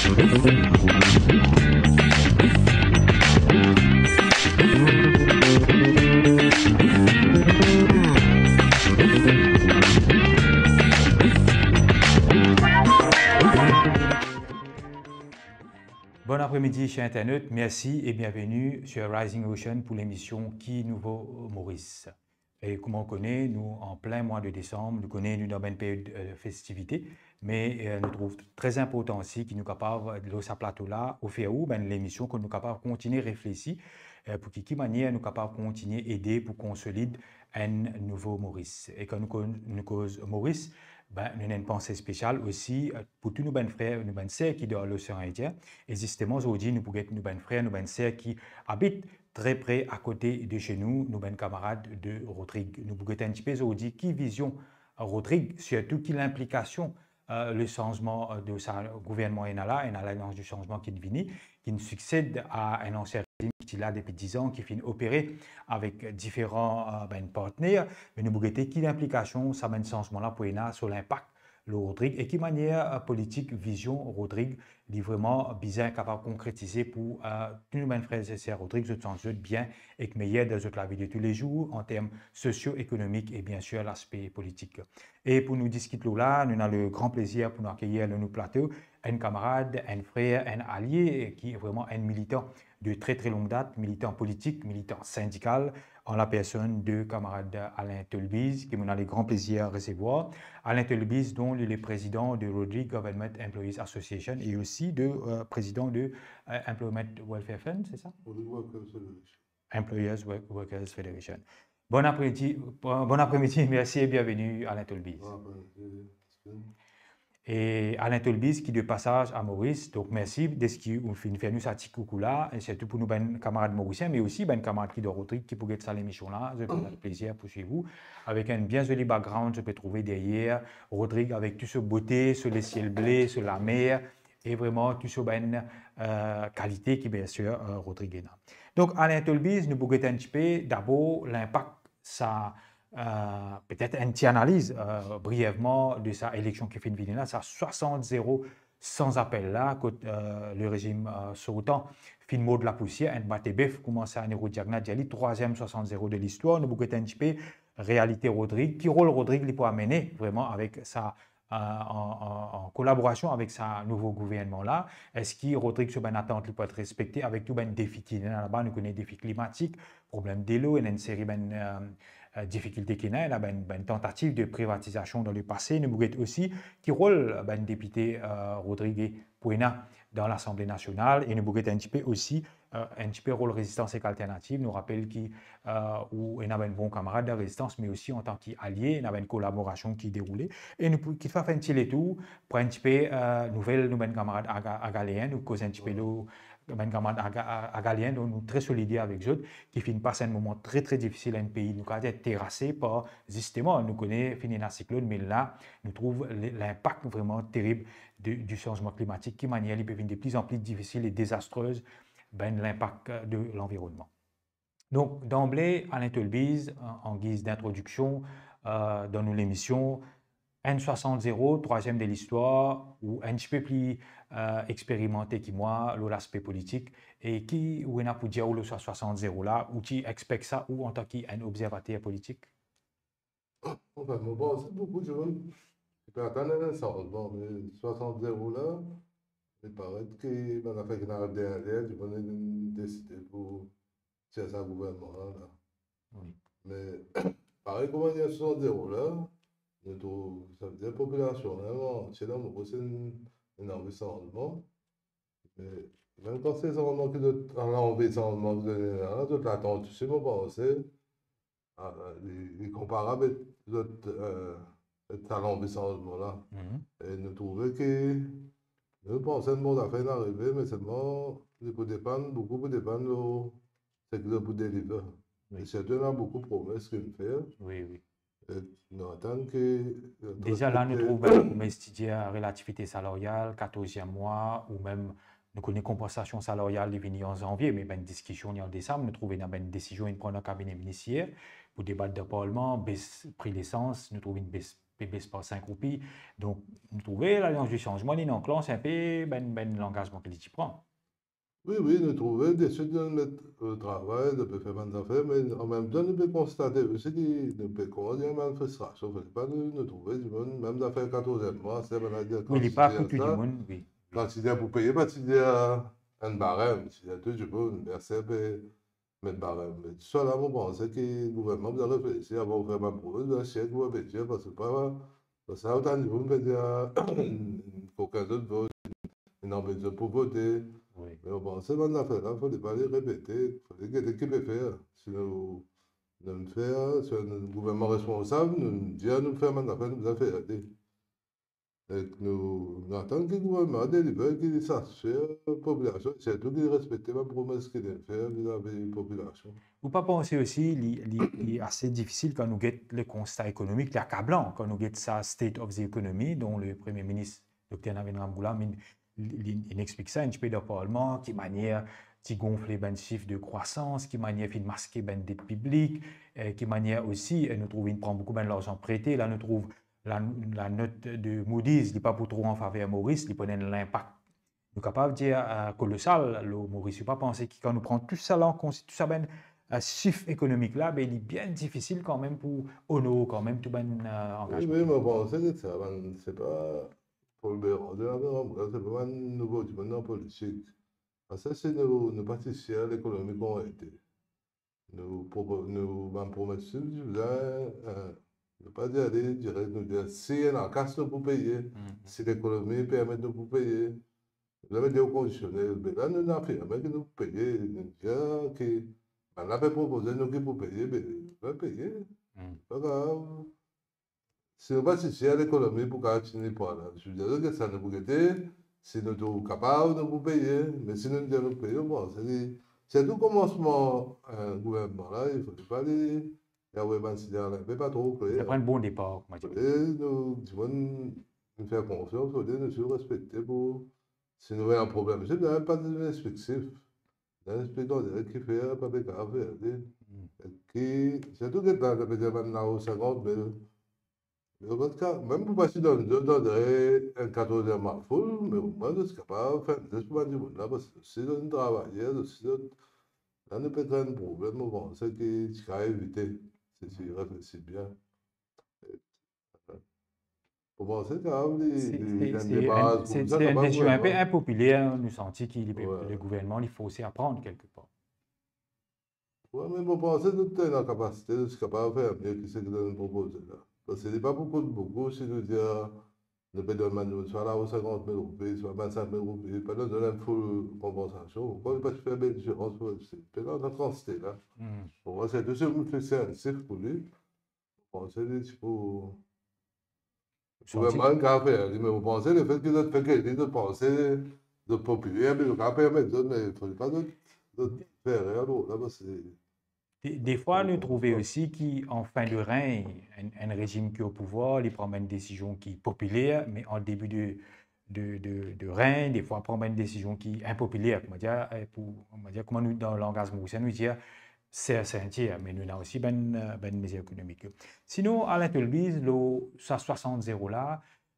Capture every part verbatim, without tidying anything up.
Bon après-midi, chers internautes. Merci et bienvenue sur Rising Ocean pour l'émission Ki Nouvo Moris. E kouma ou kone, nou an plin mwa de desanm, nou kone nou dan bann period, eh, festivite, me, eh, nou trouv tre inportan osi ki nou kapav, lor sa plato la, ofer ou bann lemision, kot nou kapav kontigne reflesi, eh, pou ki, ki manier nou kapav kontigne ede pou konsolid enn nouvo Moris. E kan nou ko-, nou koz Moris, ben, nou ena enn panse spesial osi, eh, pou tou nou bann frer, nou bann ser ki dan Losean Indien. E zisteman, zordi, nou pou get nou bann frer, nou bann ser ki abit tre pre akote de se nou, nou bann kamarad de Rodrig. Nou pou get enn tipe zordi ki vizion Rodrig, sirtou ki linplikasion, eh, le sanzman, eh, de sa gouvernman ena la, enn Alliance du Changement ki vini, ki siksed a enn ansien rezim ki ti la depi diz an, ki finn opere avek diferan, eh, bann partner, me nou pou gete ki linplikasion sa bann sanzman la pou ena, so linpak lor Rodrig e ki manier, eh, politik, vizion Rodrig, li vreman bizin kapav konkretize pou, eh, tou nou bann frer e ser Rodrig, zot santi zot bien ek meyer dan zot lavi de toulezour, an term sosio-ekonomik e biensir laspe politik. E pou nou diskit lor la, nou ena le gran plezir pou nou akeyir lor nou plato enn kamarad, enn frer, enn alie, ki vreman enn militan de tre, tre long dat, militan politik, militan sindikal, an la personn de kamarad Alain Tolbize, ki mo ena le gran plezir resevwar. Alain Tolbize, donk, li le prezidan de Rodrig Government Employees Association e osi de, eh, prezidan de, eh, Employment Welfare Fund, se sa? Rodrig Workers Federation. Employers Work-, Workers Federation. Bon après-midi, bon, bon après-midi, merci et bienvenue, Alain Tolbize. Bon après-midi. E Alain Tolbize ki de pasaz a Moris, donk mersi deski ou finn fer nou sa ti koukou la, e sirtou pou nou bann kamarad morisien, me osi bann kamarad ki dan Rodrig ki pou get sa lemision la, zot pou ena plezir pou swiv ou. Avek enn bien zoli background, zot pe trouve deryer Rodrig avek tou so bote, so lesiel ble, so lamer, e vreman tou so bann, eh, kalite ki, biensir, eh, Rodrig ena. Donk, Alain Tolbize, nou pou get enn tipe, dabor, linpak sa, eh, petet enn ti analiz, eh, brievman de sa eleksion ki finn vini la, sa swasant zero san apel la, kot, eh, le rezim, eh, sortan finn mord lapousier, enn bate bef, kouma sa Nero Diagna dir li, trwaziem swasant zero de listwar. Nou pou get enn tipe realite Rodrig, ki rol Rodrig li pou amene vreman avek sa, eh, an, an, an kolaborasion avek sa nouvo gouvernman la. Eski Rodrig so bann atant li pou et respekte avek tou bann defi ki ena laba? Nou kone defi klimatik, problem delo, ena enn seri bann, eh, eh, difikilte ki ena, ena bann, bann tantativ de privatizasion dan lepase. Nou pou get osi ki rol bann depite, eh, Rodrig pou ena dan Lasanble Nasional, e nou pou get enn tipe osi, eh, enn tipe rol Rezistans ek Alternativ. Nou rapel ki, eh, ou ena bann bon kamarad dan Rezistans, me osi antan ki alie, ena bann kolaborasion ki deroule. E nou pou, ki fer enn ti letour, pran enn tipe, eh, nouvel nou bann kamarad aga-, agaleen, nou koz enn tipe lor bann kamarad aga-, a-, agaleen, donk nou tre solidar avek zot, ki finn pas enn moman tre, tre difisil, enn pei, nou kapav dir, terase par, zisteman, nou kone finn ena siklonn, me la, nou trouv le-, linpak vreman terib de, di sanzman klimatik, ki manier li pe vinn de pli an pli difisil e dezastrez, bann linpak, eh, de lanvironnman. Donk, danble, Alain Tolbize, an, an giz dintrodiksion, eh, dan nou lemision, enn swasant zero, trwaziem de listwar, ou enn tipe pli, eh, experimante ki mwa lor laspe politik, e ki ou ena pou dir ou lor sa swasant zero la, ou ti expek sa ou antan ki enn obzervater politik? Anfin, mo panse boukou dimoun ti pe atann enn sanzman, me swasant zero la, li paret ki bann zafer ki finn ariv deryer, dimoun inn deside pou tir sa gouvernman la, la. Wi. Me, parey kouma li swasant zero la, nou trouv, savedir popilasion la, antie dan mo kote, inn, inn anvi sanzman. Me, mem kan se sanzman ki zot, inn anvi sanzman ki zot ena la, zot latant osi, mo panse, ah, li, li konparab ek zot, eh, ek sa lanvi sanzman la. Mhm. E nou trouve ki, nou panse enn bon zafer inn arive, me selman, li pou depann, boukou pou depann lor seki zot pou deliver. Wi. E sirtou, ena boukou promes ki inn fer. Wi, wi. E nou atann ki, eh, Deza la, nou respekte. Trouv bann promes ti dir relativite salaryal, katorz mwa, ou mem Nou kone konpansasion salaryal, li vini an zanvie, me bann diskision ni an desam, nou trouve ena bann desizion inn pran dan kabine ministeriel pou debat dan parlman, bes pri lesans, nou trouve inn bes pe bes par sink roupi. Donk, nou trouve Lalians di Sanzman, li anklansh inpe bann, bann langazman ki li ti pran. Wi, wi, nou trouve deswit nou met, euh, travay, nou pe fer bann zafer, me anmemtan nou pe konstate osi ki nou pe koumans gagn bann fristrasion. Fode pa nou, nou trouve dimoun, mem zafer katorzièm mwa, se bann la dir... Wi, li pa pou tou dimoun, wi. Kantite pou peye, pa ti dir enn barem, ti dir tou dimoun, personn pe met barem. Me tousala, mo panse ki gouvernman bizin reflesi avan ou fer bann promes, bizin sirtou reflesi, parski pa, parski sa, otan dimoun pe dir, kokin zot vot, ena bizin pou vote. Wi. Me mo panse bann zafer la, fode pa li repete, fode gete ki pe fer. Si nou, nou fer, si nou gouvernman responsab, nou dir nou fer bann zafer, nou bizin fer li. Ek nou, nou atann ki gouvernman deliver, ki li satisfer popilasion, sirtou ki li respekte bann promes ki li fer vizavi popilasion. Ou pa panse osi li, li, li ase difisil kan nou get le konsta ekonomik, li akablan, kan nou get sa State of the Economy, donk le Premie Minis, Dokter Navin Ramgoolam, inn, li, li, inn explik sa, inn ti pe dan Parlman, ki manier ti gonfle bann sif de krwasans, ki manier finn maske bann det piblik, eh, ki manier osi, eh, nou trouv inn pran boukou bann larzan prete, la nou trouv la, la not de Moody's, li pa pou tro an faver Moris, li pou ena enn linpak, nou kapav dir, eh, kolosal lor Moris. Ou pa panse ki kan nou pran tou sa la an konsi-, tou sa bann, eh, sif ekonomik la, be li bien difisil kanmem pou onor kanmem tou bann, eh, Wi, angazman. wi, mo panse ki sa, bann, se pa Paul Bérenger, la, non, se pa bann nouvo dimoun dan politik. Parski si nou, nou pa ti sir lekonomi kouma ete, nou propo-, nou bann promes, nou bizin, eh, nou pa dir ale direk, nou dir si ena kas nou pou peye, Mhm. si lekonomi permet nou pou peye. Nou bizin met de kondisionel, be la nou, nou afirme ki nou pou peye, nou dir ki bann la pe propoze nou ki pou peye, be nou peye. Mhm. Pa grav. Si nou pa ti sir lekonomi pou kapav tini pwa la, si nou dir zot get sa nou pou gete, si nou tou kapav, nou pou peye, me si nou dir nou peye, bon, se li, se tou komansman, eh, gouvernman la, il fode pa li, li avoy bann signal inpe pa tro kler. Sa pa enn bon depar, kouma dir. E nou, dimoun, nou fer konfians, fode nou sirtou respekte pou, si nou ena problem, si nou pa ti explik sif, nou explik, nou dir ki fer, pa pe kapav fer li. Mm. Ki, sirtou get la, sa pe dir bann lao sinkant mil. Me zot ka, mem pou pa ti donn zot, donn zot enn katorzièm mwa full, me omwin zot kapav fer enn zes pou bann dimoun la, parski si zot travayer, si zot, la nou pe gagn problem, mo panse ki ti kapav evite, si ti reflesi bien. Mo panse ki li, Se, li, se, li se debaz enn, se, koumsa, se enn kapav desizyon inpe gouverneman. Inpopiler, nou santi ki li pe, Wi. le gouvernman li forse a pran kelkepar. Wi, me mo panse nou ena kapasite, nou kapav fer mie ki seki zot propoze la. Parski li pa pou kout boukou si nou dir, nou pe donn bann dimoun swa lao sinkant mil roupi, swa vennsink mil roupi, pa donn zot enn full konpansasion. Ankor, li pa ti fer bel diferans pou, se, pe dan sa kantite la. Mm. Bon, mwa, se tou si nou fixe enn sif pou li. Mo panse li ti pou Santi gouvernman kapav fer li, me mo panse lefet ki zot fer kredi, zot panse, zot popiler, me zot kapav permet zot, me fode pa zot, zot fer erer lor la, parski De, defwa, nou trouve osi ki an fin de regn, enn, enn rezim ki o pouvwar, li pran bann desizyon ki popiler, me an debi de, de, de, de regn, defwa pran bann desizyon ki inpopiler. Kouma dir, eh, pou, kouma dir, kouma nou, dan langaz morisien, nou dir, ser sintir, me nou ena osi bann, eh, bann mezir ekonomik. Sinon, Alain Tolbiz, lor sa swasant zero la,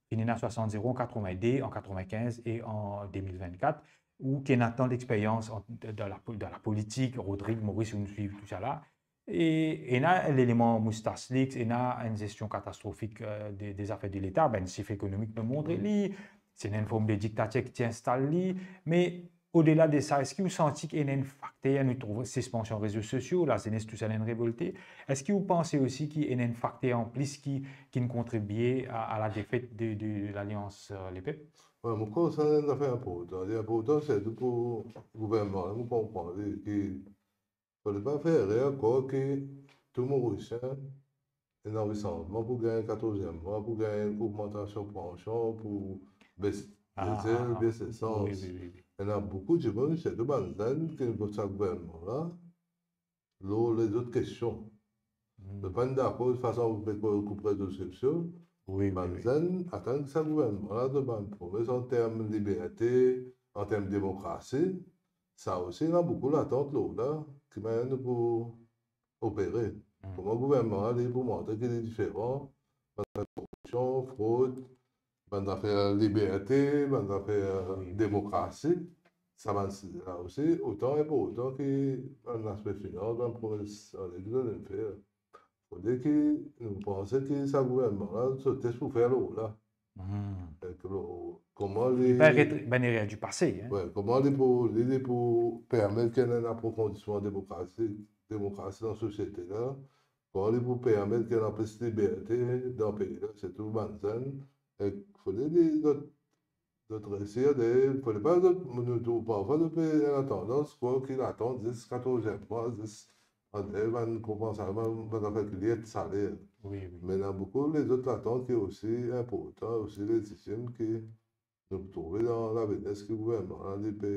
finn ena swasant zero an katrevinde, an katrevin-kinz e an de mil vinn-kat, ou ki ena tan dexperyans an, dan la, dan la politik, Rodrig, Moris, ou nou swiv tou sa la. E ena leleman moustas lix, ena enn zestion katastrofik, eh, de, de zafer de Leta, bann sif ekonomik pe montre li, se ena enn form de diktatir ki ti instal li, me odela de sa, eski ou santi ki ena enn fakter, nou trouv sispansion rezo sosio, lazenes tou sa inn revolte, eski ou panse osi ki ena enn fakter anplis ki, ki'nn kontribie a, a la defet de, de, de Lalians, eh, Lepep? Wi, mo krwar sa enn zafer inportan. Li inportan sirtou pou gouvernman, mo konpran li, ki fode pa fer erer ankor ki tou Morisien ena anvi sanzman pou gagn katorzièm mwa, pou gagn ogmantasion pansion, pou bes Ah, diesel, ah, ah. Bes lesans. Wi, wi, wi, wi. Ena boukou dimoun, sirtou bann zenn, ki vot sa gouvernman la, lor lezot kestion. Mm. Zot pa'nn dakor fason pou pe koup rezo sosio. Wi, wi, Bann wi. zenn atann ki sa gouvernman la donn bann promes an term liberte, an term demokrasi. Sa osi, ena boukou latant lor la, ki manier nou pou opere. Mm. Kouma gouvernman la, li pou montre ki li diferan, koripsion, frod, bann zafer liberte, bann zafer demokrasi, sa bann la osi otan inportan ki bann laspe finans, bann promes ale ki zot inn fer. Fode ki nou panse ki sa gouvernman la, so tes pou fer lor la. Ek lor koman li... Li pa ret bann erer di pase, hein. Wi, koman li pou, li, li pou permet ki ena enn aprofondisman demokrasi, demokrasi dan sosiete la, koman li pou permet ki ena plis liberte dan pei la, sirtou bann zenn. Ek fode li, zot, zot resi, de, fode pa zot, nou trouv parfwa zot pe ena tandans krwar ki latant zis katorz mwa, zis ant bann konpansasion, bann, bann zafer ki li et saler. Wi, wi. Me ena boukou lezot latant ki osi inportan, osi lezitim ki nou pou trouve dan lavenes ki gouvernman la, li pe,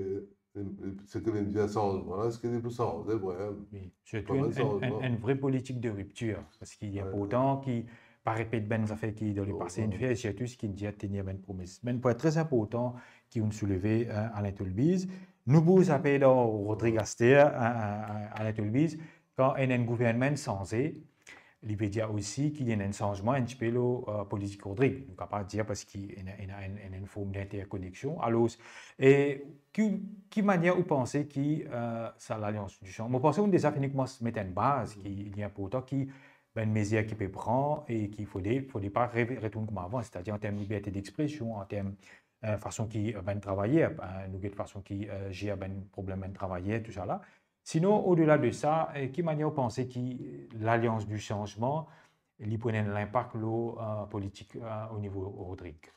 li, li, seki li dir sanzman la, seki li pou sanze vremem. Wi, sirtou enn, enn, enn, enn vre politik de riptir, parski li inportan ki pa repet bann zafer ki dan lepase inn fer, sirtou seki dir tenir bann promes. Bann pwin tre inportan ki ou'nn souleve, hein, Alain Tolbize. Nou bouz apre dan Rodrig aster, hein, hein, hein, Alain Tolbize, kan enn, enn gouvernman sanze, li pe dir osi ki ena enn sanzman enn tipe lor, euh, politik Rodrig. Nou kapav dir parski ena, ena enn, enn, enn form d'interkoneksion. Alor, e ki, ki manier ou panse ki, euh, sa Lalians di Sanzman, mo panse ou'nn deza fini koumans met enn baz ki li inportan, ki bann mezir ki pe pran e ki fode, fode pa re-, retourn kouma avan, setadir an term liberte dexpresion, an term, euh, fason ki, euh, bann travayer, euh, nou get fason ki, euh, zer bann problem bann travayer, tousala. Sinon, odela de sa, euh, ki manier ou panse ki Lalians di Sanzman, li pou ena enn linpak lor, euh, politik, euh, o nivo Rodrig?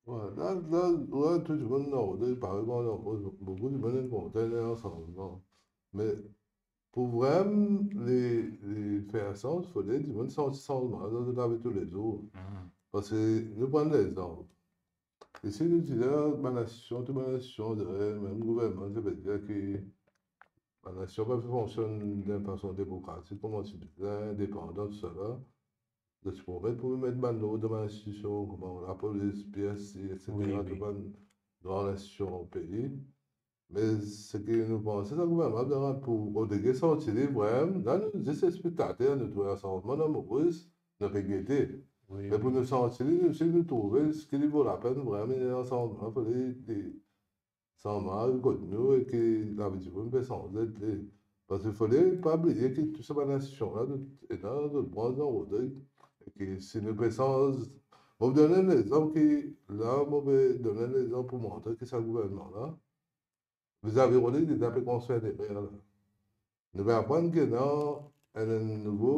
Wi, la, la, wi, tou dimoun dan Rodrig, parey mwa, dan Rodrig, boukou dimoun inn kontan ena sanzman. Me pou vremem li, li fer sans, fode dimoun santi sanzman dan zot lavi toulezour. Parski nou pran lexanp. Isi nou dir bann nasion, tou bann nasion, mem gouvernman, se pe dir ki bann nasion pa pe fonksionn dan enn fason demokratik, kouma ti bizin, indepandan, tousala. Zot ti promet pou met bann lord dan bann institision, kouma lapolis, P S C, et cetera, tou bann gran institision pei. Me seki nou panse, sa gouvernman la pou Rodrig santi li vremem, la nou zis spektater, nou trouv sanzman dan Moris, nou pe gete. Me pou nou santi li, nou, si nou trouve ki li vo lapenn vremem, ena sanzman, fode li, li sanzman kot nou e ki lavi dimoun pe sanze, li. Parski fode pa bliye ki tou sa bann institision la, zot ena zot brans dan Rodrig. E ki si nou pe sanz, mo donn enn lexanp ki, la, mo pe donn enn lexanp pou montre ki sa gouvernman la, vizavi Rodrig, li ti pe konstrir lerer la. Nou pe aprann ki ena enn, enn nouvo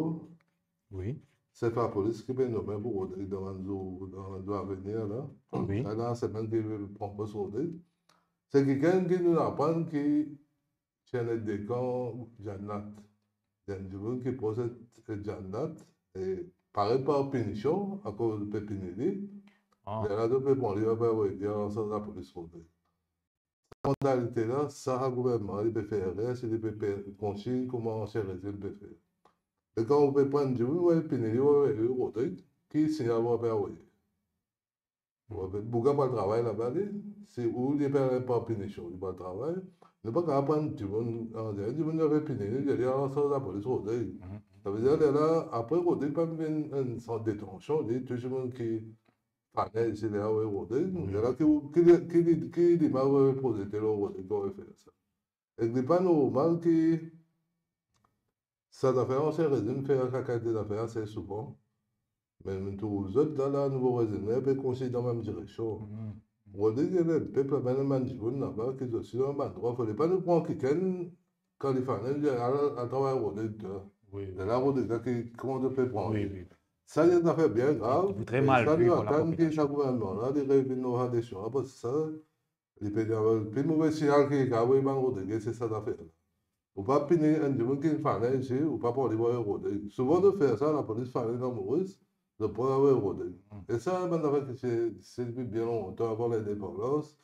sef lapolis ki pe nome pou Rodrig dan bann zour, dan bann zour avenir la. Wi. Sa dan semenn ki pran pos Rodrig. Se kikenn ki nou aprann ki ti ena dekan Jannat. Enn dimoun ki pros Jannat, e parey par pinision, akoz pe pini li. Ah. Lerla zot pe pran li, apre avoy li dan sef lapolis Rodrig. Sa mantalite la, sa gouvernman li pe fer, si li pe, pe kontign kouma ansien rezim pe fer. E kan ou pe pran dimoun, ou pe pini li, ou pe pini Rodrig, ki signal ou pe avoye? Ou pe, boug la pou al travay laba li, si ou li pe al par pinision, li pou al travay. Nou pa kapav pran dimoun, an zeneral, dimoun nou pe pini li, li al sef lapolis Rodrig. Mhm. Savedir, lerla, apre Rodrig pa vinn enn sant detansion, li, tou dimoun ki fane isi la, wi, Rodrig. Wi. Lerla ki, ki, ki, ki limaz ou pe prozekte lor Rodrig kan ou pe fer sa? Ek li pa normal ki sa zafer ansien rezim fer sa kalite zafer ase souvan. Me nou trouv zot la, la, nouvo rezim la, pe kontign dan mem direksion. Mhm. Rodrig, ena pep la, bann, bann dimoun laba, ki zot osi ena bann drwa, fode pa nou pran kikenn kan li fane, li al, al travay Rodrig, wi. Lerla Rodrig la ki, kouma zot pe pran li. Wi, wi. Sa, li enn zafer bien grav. Li pou tre mal vi pou lapopilasion. E sa, nou atann ki sa gouvernman la, li revinn lor sa kestion la, parski sa, li pe dir, pli move signal ki li kapav avoy bann Rodrig, se sa zafer la. Ou pa pini enn dimoun ki fane isi, ou pa pran li pou avoy Rodrig. Souvan zot fer sa, lapolis fane dan Moris, zot pran avoy Rodrig. Mm. E sa, bann zafer ki se, se depi bien lontan, avan lindepandans,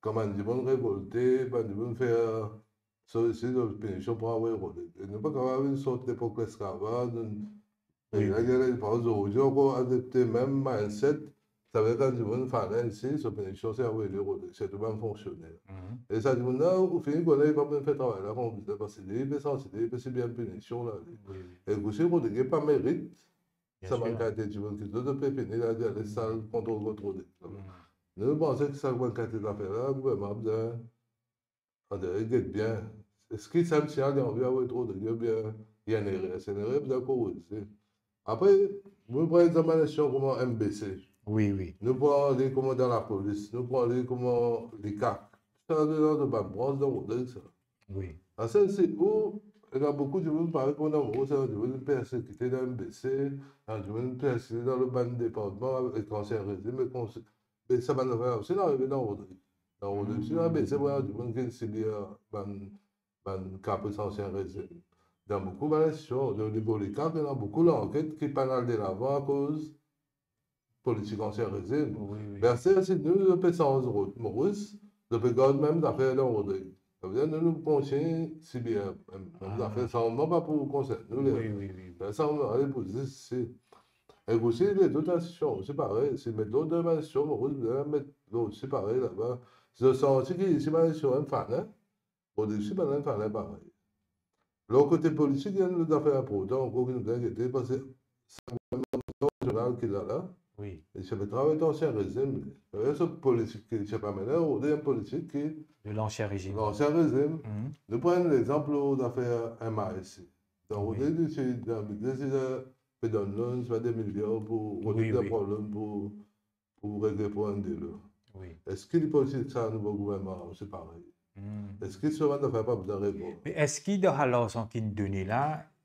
kan bann dimoun revolte, bann dimoun fer, so isi, zot pinision pran avoy Rodrig. E nou pa kapav vinn sort lepok lesklavaz, nou, wi, e la, wi, gagn lendepandans, zordi ankor asepte mem mindset, savedir kan dimoun fane isi, so pinision se avoy li Rodrig, sirtou bann fonksioner. Mhm. E sa dimoun la, ou fini kone li pa pou fer travay la kouma bizin, parski li pe santi li pe sibir enn pinision la, li. Wi, wi. E kouma si Rodrig pa merit, Sa bann kalite dimoun ki zot pe vini la, dir, les sa kontrol, kontrole. Nou panse ki sa bann kalite zafer la, gouvernman bizin, ann dir, get bien. Eski sa msye la, li anvi avoy Rodrigue oubien li ena erer? Si ena erer, bizin korize. Apre, nou pran examinasyon kouma M B C. Wi, wi. Nou pran li kouma dan lapolis, nou pran li kouma likak. Sa, dan bann brans dan Rodrigue, sa. Wi. Aster si ou, ena boukou dimoun parey kouma dan Moris, ena dimoun persekite dan M B C, ena dimoun persekite dan lot bann departman avek ansien rezim, me konsi, me sa bann zafer la osi, inn arive dan Rodrigue. Dan Rodrigue osi, ena bese, ena dimoun ki sibir bann, bann ka pres ansien rezim. Dan boukou bann institision, o nivo likak, ena boukou lanket ki pa'nn al delavan akoz politik ansien rezim. Wi, wi. Me aster si nou, nou pe sanz Ro-, Moris, nou pe gard mem zafer dan Rodrigue. Savedir nou, nou kontign sibir mem, mem zafer, sanzman pa pou konsern nou, wi, wi, wi. Sanzman ale pou zis isi. E osi, lezot institision osi parey. Si met lord dan bann institision, Moris bizin met lord osi parey laba. Si zot santi ki isi bann institision inn fane, Rodrigue osi bizin fane parey. Lor kote politik, ena lot zafer inportan ankor ki nou bizin gete, parski sa gouvernman rezional ki la la, wi, li ti pe travay dan ansien rezim. Savedir so politik ki li ti pe amenn, Rodrigue enn politik ki... De l'ancien régime. L'ancien régime. Mhm. Nou pran enn lexanp lor zafer M A S. Donk, wi, Rodrigue, li ti dan bidze, ti pe donn loan, se pa de miliar pou, wi, Rodrigue, wi, pran loan pou pou regle problem delo. Wi. Eski li pou dir sa nouvo gouvernman osi parey? Hmm. Eski so bann zafer pa bizin revwar? Me eski dan sa larzan ki'nn done la,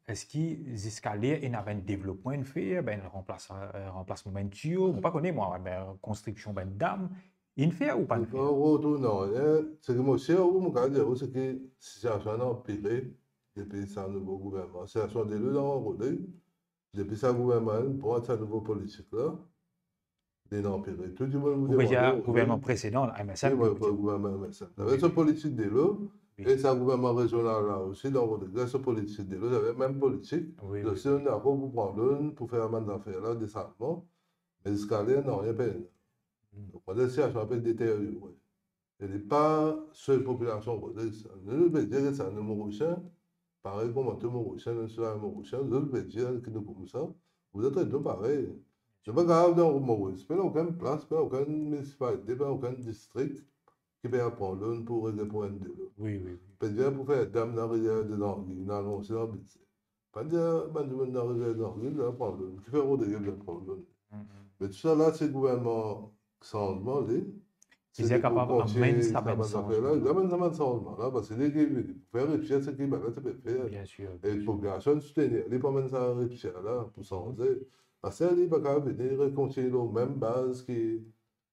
eski ziska ler ena bann devlopman inn fer, bann ranplas-, eh, ranplasman bann tiyo, mo pa kone mwa, bann konstriksion bann dam, inn fer ou pa'nn fer? Non, non, non, eh, seki mo sir, mo kapav dir ou, seki sitiasion inn anpire depi sa nouvo gouvernman. Sitiasion delo dan Rodrigue, depi sa gouvernman inn pran sa nouvo politik la, li inn anpire. Tou dimoun... Ou pe dir gouvernman presedan la, M S N, wi, ou pe dir. Gouvernman M S N. Wi. Avek so politik delo, wi, e sa gouvernman rezional la osi, donk, avek so politik delo, zot ena mem politik, wi, wi, osi, wi, inn dakor pou pran loan, pou fer bann zafer la desalman, me ziska ler, nanye pena. Hmm. Donk, sitiasion pe deteryore. E li pa sel popilasion Rodrigue sa. Nou, nou pe dir sa, nou Morisien, parey kouma tou Morisien, nou sitwayin morisien, nou pe dir ki nou koumsa, nou tret nou parey. Nou pa kapav dan Moris, pena okenn plas, pena okenn minisipalite, pena okenn distrik ki pe al pran loan pou regle problem delo. Wi, wi, wi. Pe dir pou fer dam dan Rivière des Anguilles, inn anonse dan bidze. Pa dir bann dimoun dan Rivière des Anguilles, la, pran loan. Kifer Rodrigue bizin pran loan? Mm, mm. Me tousala, se gouvernman sanzman, li. Ki kapav amenn sa bann sanzman la. Li amenn sa bann sanzman la, parski li, li, li pou fer riptir seki bann la ti pe fer. Bien sir, bien sir. E popilasion soutenir li pou amenn sa riptir la, pou sanze. Aster li pa kapav vini rekontign lor mem baz ki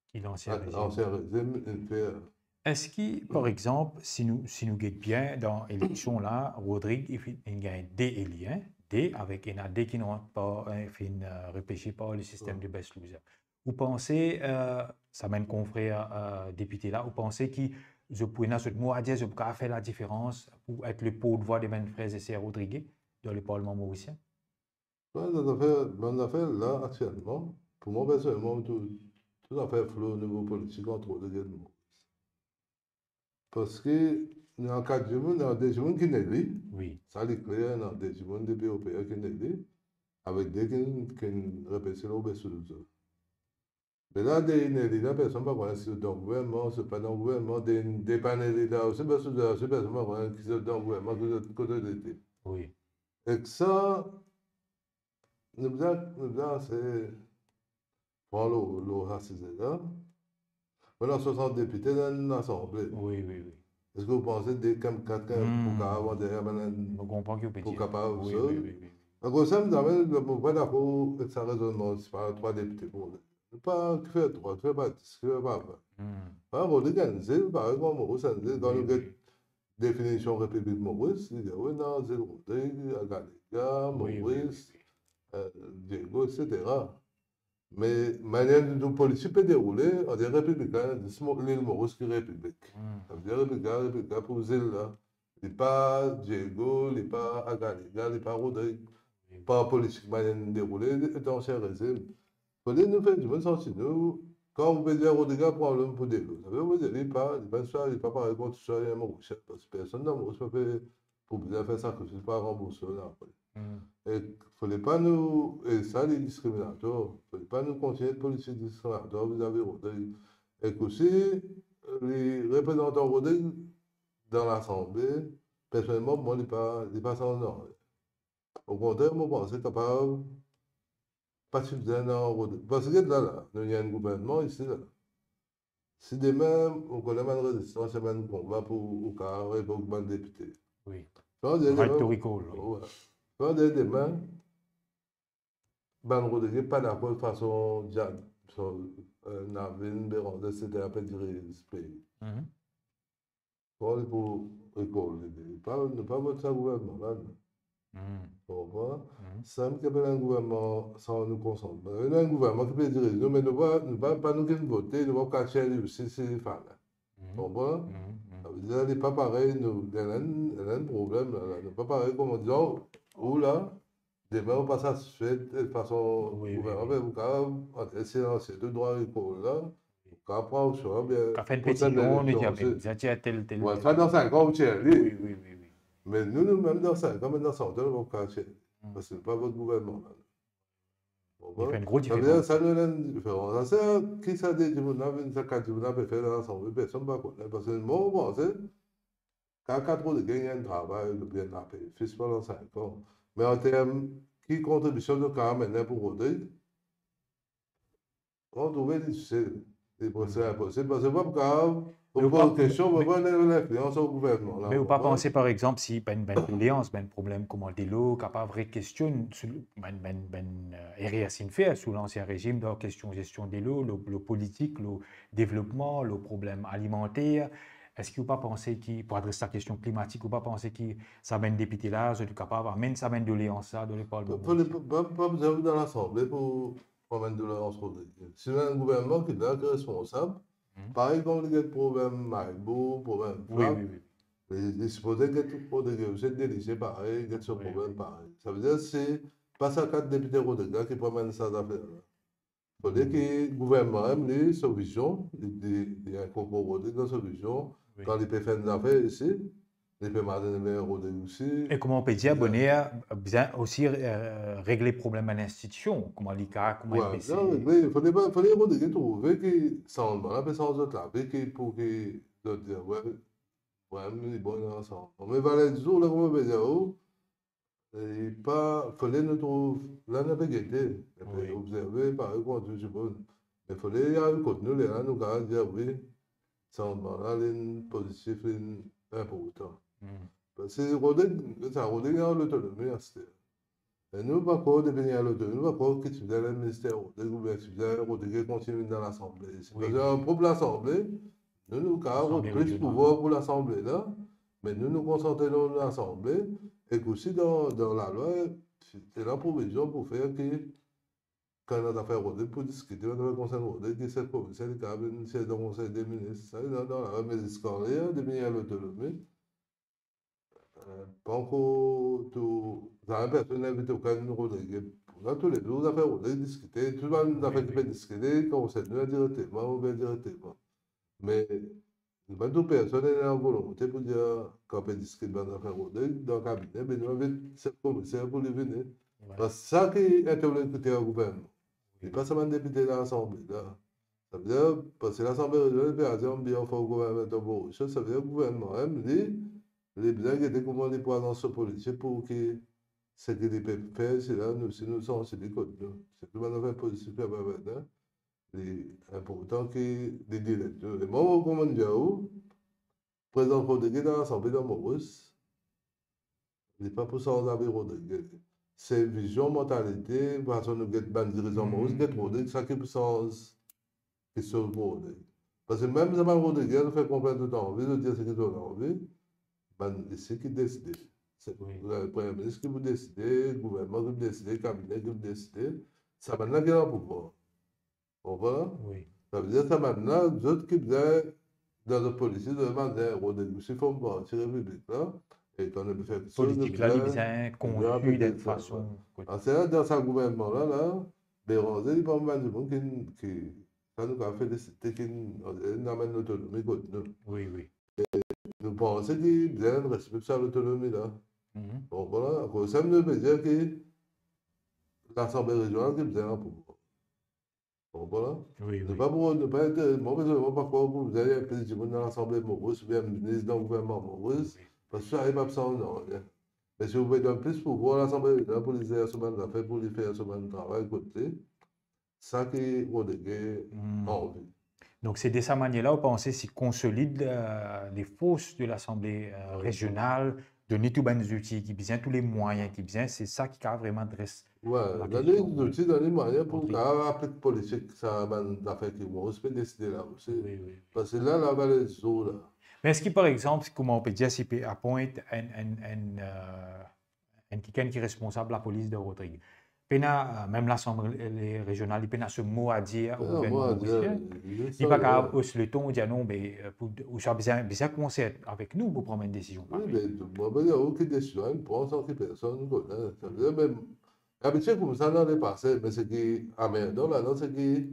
ki lansien rezim. Lansien rezim inn fer. Eski, par exanp, si nou, si nou get bien dan eleksion la, Rodrigue, li finn, li gagn de eli, hein, de, avek ena de ki inn rant par, eh, finn, eh, repese par le sistem de best loser. Ou panse, eh, sa bann konfrer, eh, depite la, ou panse ki zot pou ena zot mo a dir, zot pou kapav fer ladiferans pou et le portvwa de bann frer e ser Rodrigue dan le parlman morisien? Wi, sa zafer, bann zafer la, aktielman, pou mwa, personelman, tou, tou zafer flo nivo politik ant Rodrigue ek Moris. Parski ena kat dimoun, ena de dimoun ki'nn eli. Wi. Sa li kler, ena de dimoun depi O P R ki'nn eli, avek de ki'nn, ki'nn repese lor best loser. Me la, de inn eli la, personn pa kone si zot dan gouvernman, si zot pa dan gouvernman, de, de pa'nn eli la osi, best loser osi, personn pa kone ki zot dan gouvernman, ki zot, kot zot ete. Wi. Ek sa, nou bizin, nou bizin ase pran lor, lor sa size la. Mo ena swasant depite dan Lasanble. Wi, wi, wi. Eski ou panse de kat, kat, kat, hmm, pou kapav andeor bann, mo konpran ki ou pe dir, pou kapav sot? Wi, wi, wi, wi. Akoz sa, mo, mo pa dakor ek sa rezonnman, si pa trwa depite pou... Nou pa ki fer trwa, ki fer pa dis, ki fer pa vin. Hmm. Pa, Rodrigue enn zil, parey kouma Moris enn zil. Kan nou get definision Repiblik Moris, li dir, wi, ena zil Rodrigue, Agalega, Moris, eh, Diego, et cetera. Me manier nou politik pe deroule, andeor Repiblik la, zis Mo-, lil Moris ki Repiblik. Hmm. Savedir Repiblik la, Repiblik la pou zil la. Li pa Diego, li pa Agalega, li pa Rodrigue. Wi. Par politik manier nou deroule, li dan ansien rezim. Fode nou fer dimoun santi nou, kan ou pe dir Rodrigue pran loan pou delo, savedir ou pe dir li pa, li pa sitwayin, li pa parey kouma sitwayin Morisien, parski personn dan Moris pa pe pou bizin fer sakrifis pou al ranbours loan apre. E fode pa nou, e sa li diskriminator, fode pa nou kontigne politik diskriminator vizavi Rodrig. Ek osi, li reprezantan Rodrig dan Lasanble, personelman, pou mwa, li pa, li pa sanz nanye. Okontrer, mo panse kapav pa ti bizin ena Rodrig. Parski la, la, nou ena enn gouvernman isi la. Si demin, ou konn bann rezistans, bann konba pou ou kapav revok bann depite. Wi. Sa dir Right to demin, recall, wi. wi. Sa dir demin, bann Rodrig pa dakor fason Diad, so, eh, Navin, Béranger, et cetera pe diriz pei. Mhm. Kouma li pou recall li? Pa, nou pa vot sa gouvernman la, non. Mhm. Ou konpran? Mhm. Sa mem ki apel enn gouvernman san nou konsantman. Nou ena enn gouvernman ki pe diriz nou, me nou pa, nou pa, pa nou ki vote, nou pa kapav tir li osi si li fale. Mhm. Ou konpran? Mhm. Mhm. Sa vedir li pa parey, nou, ena enn, ena enn problem la, la. Nou pa parey kouma dir, ou la, demin ou pa satisfet de fason Wi, wi, gouvernman, wi. me ou kapav antre silansie, to drwa recall la, ou kapav pran opsion, bien, Ka fer enn pou sa petision, nou dir, eleksion, "Bien, tir tel, tel, Wi, tel." sa dan sink an ou tir li. Wi, wi, wi, wi. Me nou, nou mem dan sink an, me dan san an, nou pa kapav tir li. Mm. Parski nou pa vot gouvernman la. Li fer enn gro Sa vedir diferans. sa nou ena enn diferans. Sa, sa ki sa de dimoun la vinn, sa kat dimoun la pe fer dan Lasanble, personn pa kone. Parski mwa, mo panse, kan kat Rodrig gagn enn travay, oubien lape, fis pandan sink an. Me an term ki kontribision nou kapav amenn pou Rodrig, mo trouve li difisil. Li preske inposib. Parski pa kapav, Me ou ou poz pa- kestion, me- ou pa ena linflians o gouvernman la. Me ou pa Ou konpran? panse, par exanp, si bann, bann doleans, bann problem kouma delo, kapav rekestionn sou bann, bann, bann, eh, erer si inn fer sou lansien rezim, dan kestion zestion delo, lo, lo politik, lo devlopman, lo problem alimanter, eski ou pa panse ki, pou adres sa kestion klimatik, ou pa panse ki sa bann depite la, zot kapav amenn sa bann doleans la dan le parlman? Fode pa, pa, pa bizin dan Lasanble pou, pou amenn doleans Rodrig. Si nou ena enn gouvernman ki la, ki responsab, Mhm. parey kouma li get problem Mahe-Bourg, problem Wi, Flak, wi, wi. li, li sipoze get Rodrig osi, delize parey, get so Wi, problem wi. parey. Sa vedir se pa sa kat depite Rodrig la ki pou amenn sa zafer la. Fode ki gouvernman amenn li so vizion, li, li, li inkorpor Rodrig dan so vizion, Wi. kan li pe fer enn zafer isi, li pe mann Rodrig osi. E kouma ou pe dir, boner, bizin osi, eh, regle problem bann institision, kouma li ka, kouma Wi, li pe non, wi, fode pa, fode Rodrig trouve ki sanzman la pe sanz zot lavi, ki pou ki zot dir, wi, wi, li bon ansanm. Me valer dizour la, kouma pe dir ou, li pa, fode nou trouv, la nou pe gete, nou pe Wi. obzerve, parey kouma tou dimoun. Me fode li ariv kot nou, lerla nou kapav dir, wi, sanzman la, linn pozitif, linn inportan. Hmm. Parski Rodrig, sa Rodrig ena lotonomi aster. E nou pa krwar depi ena lotonomi, nou pa krwar ki ti bizin enn minister Rodrig, oubien ti bizin Rodrig kontign vinn dan Lasanble. Se Wi, bizin wi. Enn prop Lasanble, nou, nou kapav Lasanble plis rezional. Pouvwar pou Lasanble la, me nou, nou konsantre lor Lasanble, ek osi dan, dan lalwa, ti ena provizion pou fer ki, kan ena zafer Rodrig pou diskite, kan ena zafer konsern Rodrig, ki sef komiser, li kapav vinn siez dan Konsey de Minis. Sa, li dan, dan lalwa, me ziska ler, depi ena lotonomi, eh, pa ankor tou, zame personn invit okenn Rodrig. Pou sa, toulezour, zafer Rodrig diskite, tou bann zafer ki pe diskite, konsern nou, direkteman oubien indirekteman. Me, nou pa tou personn ena volonte pou dir, kan pe diskit bann zafer Rodrig, dan kabine, be nou invit sef komiser pou li vini. Wi. Parski sa ki interlokiter gouvernman. Li pa sa bann depite Lasanble la. Sa vedir, parski Lasanble rezional pe azir anba anfas gouvernman Boris, sa vedir gouvernman mem, li, li bizin gete kouma li pou azans so politik pou ki seki li pe fer, se la nou, si nou santi li kot nou. Se tou bann zafer pozitif ki pe vinn, li inportan ki li direk nou. E mwa, mo kouma dir ou, prezans Rodrig dan Lasanble dan Moris, li pa pou sanz lavi Rodrig. Se vizion, mantalite, fason nou get bann dirizan Moris, get Rodrig, sa ki pou sanz kistos pou Rodrig. Parski mem sa bann Rodrig, zot fer konplent zot anvi, zot dir seki zot anvi, bann isi ki deside. Se, Wi. Premie Minis ki pou deside, gouvernman ki pou deside, kabine ki pou deside, sa bann la ki dan pouvwar. Konpran? Wi. Sa vedir sa bann la, zot ki bizin, dan zot politik, zot manzè, Rodrig osi form parti Repiblik la, e kan nou pe fer kiksoz, Politik la, li bizin konstwi dan enn fason. Aster la, dan sa gouvernman la, la, Béranger, li parmi bann dimoun ki, ki, sa nou kapav felisite, ki inn amenn lotonomi kot nou. Wi, wi. Nou panse ki bizin respekte sa lotonomi la. Mhm. Bon, vwala, akoz sa, nou pe dir ki Lasanble Rezional ki bizin pouvwar. Bon, vwala. Wi, wi. Nou pa pou, nou pa ete, mwa, personelman, pa krwar pou bizin enn dimoun dan Lasanble Moris oubien minis dan gouvernman Moris, wi, wi, parski sa, li pa pou sanz nanye. Me si ou pe donn plis pouvwar Lasanble Rezional pou li zer so bann zafer, pou li fer so bann travay kot li, sa ki Rodrigue, hmm, anvi. Donk, se de sa manier la, ou panse si konsolid, euh, les forces de l'Assemblée, euh, wi, régionale, donn li tou bann zouti ki bizin, tou le mwayin ki bizin, se sa ki kapav vreman dres, wi, la, donn li kestion zouti, donn li mwayin pou, wi, kapav aplik politik, sa bann zafer ki Moris pe deside la osi. Wi, wi. Parski la, la vale zour la. Me eski, par exanp, kouma ou pe dir, si pe appoint enn, enn, enn, euh, enn kikenn ki responsab lapolis dan Rodrig. Pena, euh, mem Lasanble Rezional, li pena so mo a dir o gouvernman morisien. Non, mo a dir, li pa kapav os le ton, dir, "Non, be, euh, pou, ou sa bizin, bizin konsert avek nou pou pran enn desizion parey." Wi, be, mwa, be, okenn desizion inn pran san ki personn kone. Sa ve dir, mem, labitie koumsa dan lepase, me seki anmerdan la, non, seki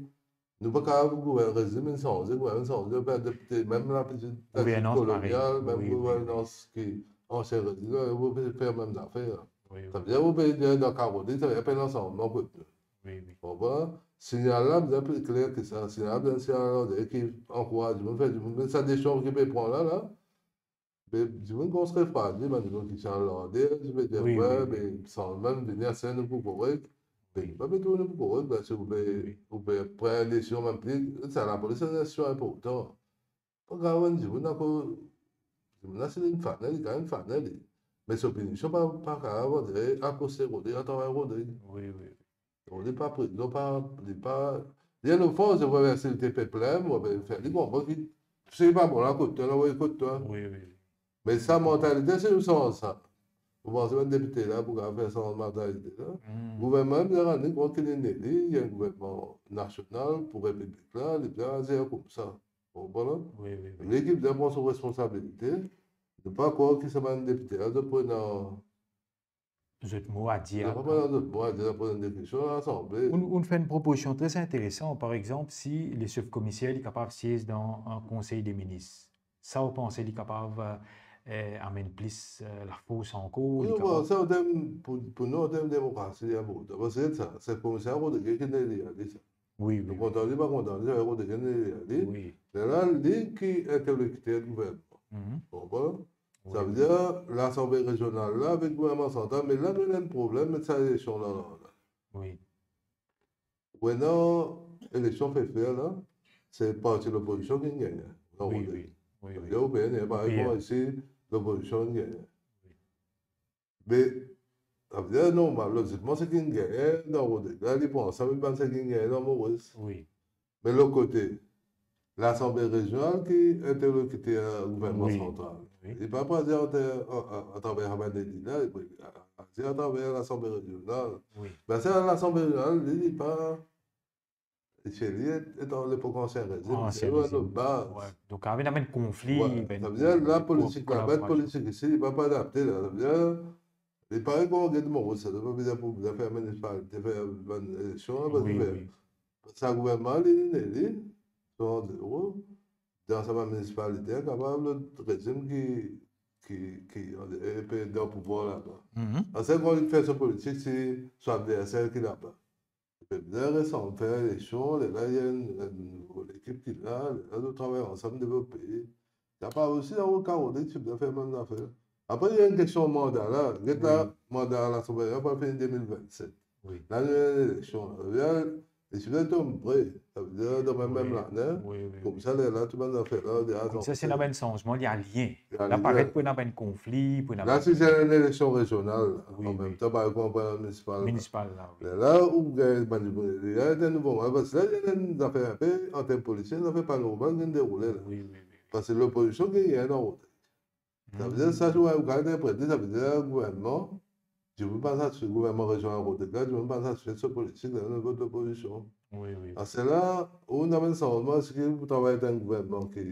nou pa kapav, gouvern-, rezim inn sanze, gouvernman inn sanze, pe adopte mem lapolit, lapolit kolonial, mem gouvernans ki ansien rezim, ou pe fer mem zafer. Wi, wi. Sa ve dir, ou pe dir dan Karoli, sa ve dir pena sanzman kot nou. Wi, wi. Ou konpran? Signal la bizin pli kler ki sa. Signal la bizin signal la, ki ankouraz dimoun, fer dimoun, me sa desizion ki pe pran la, la, be, dimoun koumans refwadi, bann dimoun ki ti al larde, ti pe dir, wi, wi, wi, be, sanzman vini, aster nou pou korek. Be, wi, pa pe tourne pou korek, parski ou pe, wi, ou pe pran enn desizion mem pli, sa lapolis, se enn desizion inportan. Pa grav, enn dimoun akoz, dimoun la, si li fane, li kapav fane li. Me so pinision pa, pa kapav, on dirait, akoz se Rodrig, atravir Rodrig. Wi, wi, wi. Donk, li pa prizon, pa, li pa, li enn ofans, li pa verse, li ti pe plent, mo pe fer li konpran ki tou seki pa bon la kot twa, li avoy kot twa. Wi, wi, wi. Me sa mantalite, si nou sanz sa. Ou panse bann depite la pou kapav fer sanz mantalite la? Hmm. Gouvernman, li rann li kont ki li, li, li enn gouvernman nasional pou repiblik la, li bizin azir koumsa. Ou konpran? Wi, wi, wi. Li ki bizin pran so responsabilite. Nou pa krwar ki sa bann depite la, zot pou ena zot mo a dir. Zot pa ena zot mo a dir, zot pou ena de kestion Lasanble. Ou, ou fer enn propozision tre interesan. Par exanp, si le sef komiser, li kapav siez dan enn konsey de minis, sa, ou panse li kapav, eh, amenn plis, eh, lafors ankor, wi, li kapav sa, an term, pou, pou nou, an term demokrasi, li inportan. Parski sa, sef komiser, Rodrigue ki inn elir li, sa. Wi, wi. Nou kontan li, pa kontan li, sa, Rodrigue ki inn elir li. Wi. Lerla, li ki interlokiter gouvernman. Mhm. Ou konpran? Wi, wi. Sa ve dir, Lasanble Rezional la, avek gouvernman santral, me la, nou ena enn problem, met sa eleksion la, la, la. Wi. Ou ena eleksion fer la, se parti lopozision ki gagne. Non, wi, wi. Wi, wi. Ou bien, parey kouma isi, lopozision ki gagne. Wi. Me, sa ve dir, normal, lozikman, seki gagne dan Rodrig la, li pran sa, me bann seki gagne dan Moris. Wi. Me lot kote, Lasanble Rezional ki interlokiter gouvernman santral. Wi. Li pa pou azir atraver sa bann eli la, li pou azir atraver Lasanble Rezional. Wi. Me sa Lasanble Rezional, li, li pa, se li et, et dan lepok ansien rezim, ansien rezim. Wi. Donk, avek amenn konfli, wi, ben, sa ve dir, la, politik laba, politik isi, li pa, pa adapte la. Sa ve dir, li parey kouma get Moris, sa, sa pa bizin pou bizin fer minisipalite, fer bann eleksion la, wi, wi. Sa gouvernman, li, li, li, li, san euro, dan sa bann minisipalite, kapav lot rezim ki, ki, ki, e, pe dan pouvwar laba. Mhm. Ansien, kan li fer so politik, se so adverser ki laba. Li pe bizin res ansanm, fer eleksion, lerla li ena enn, enn nouvo lekip ki la, lerla nou travay ansam, devlop pei. Kapav osi, dan Karoli, ti bizin fer mem zafer. Apre, ena enn kestion manda la. Get la, wi, manda Lasanble la pou fini de mil vennset. Wi. La, nou ena eleksion la. Sa ve dir, e si nou tom pre, sa ve dir, dan mem, wi, mem lane, wi, wi, koumsa, lerla, tou bann zafer la, li azanse. Koumsa, si ena bann sanzman, li aliyen. Li aliyen. La, paret pou ena bann konfli, pou ena bann... La, si se enn eleksion rezional, wi, an mem tan, parey kouma minisipal la. Minisipal la, wi. Lerla, ou gagn bann dimoun, li gagn enn nouvo manda, parski la, ena enn zafer inpe, an term politik, enn zafer pa normal ki deroule la. Wi, wi, wi. Parski lopozision ki gagn dan Rodrig. Sa ve dir, sa, ou, ou kapav interprete, sa ve dir, gouvernman, dimoun pa satisfe, gouvernman rezional Rodrig la, dimoun pa satisfe so politik, la, nou vot lopozision. Wi, wi. Aster la, ou amenn sanzman, seki pou travay dan enn gouvernman ki,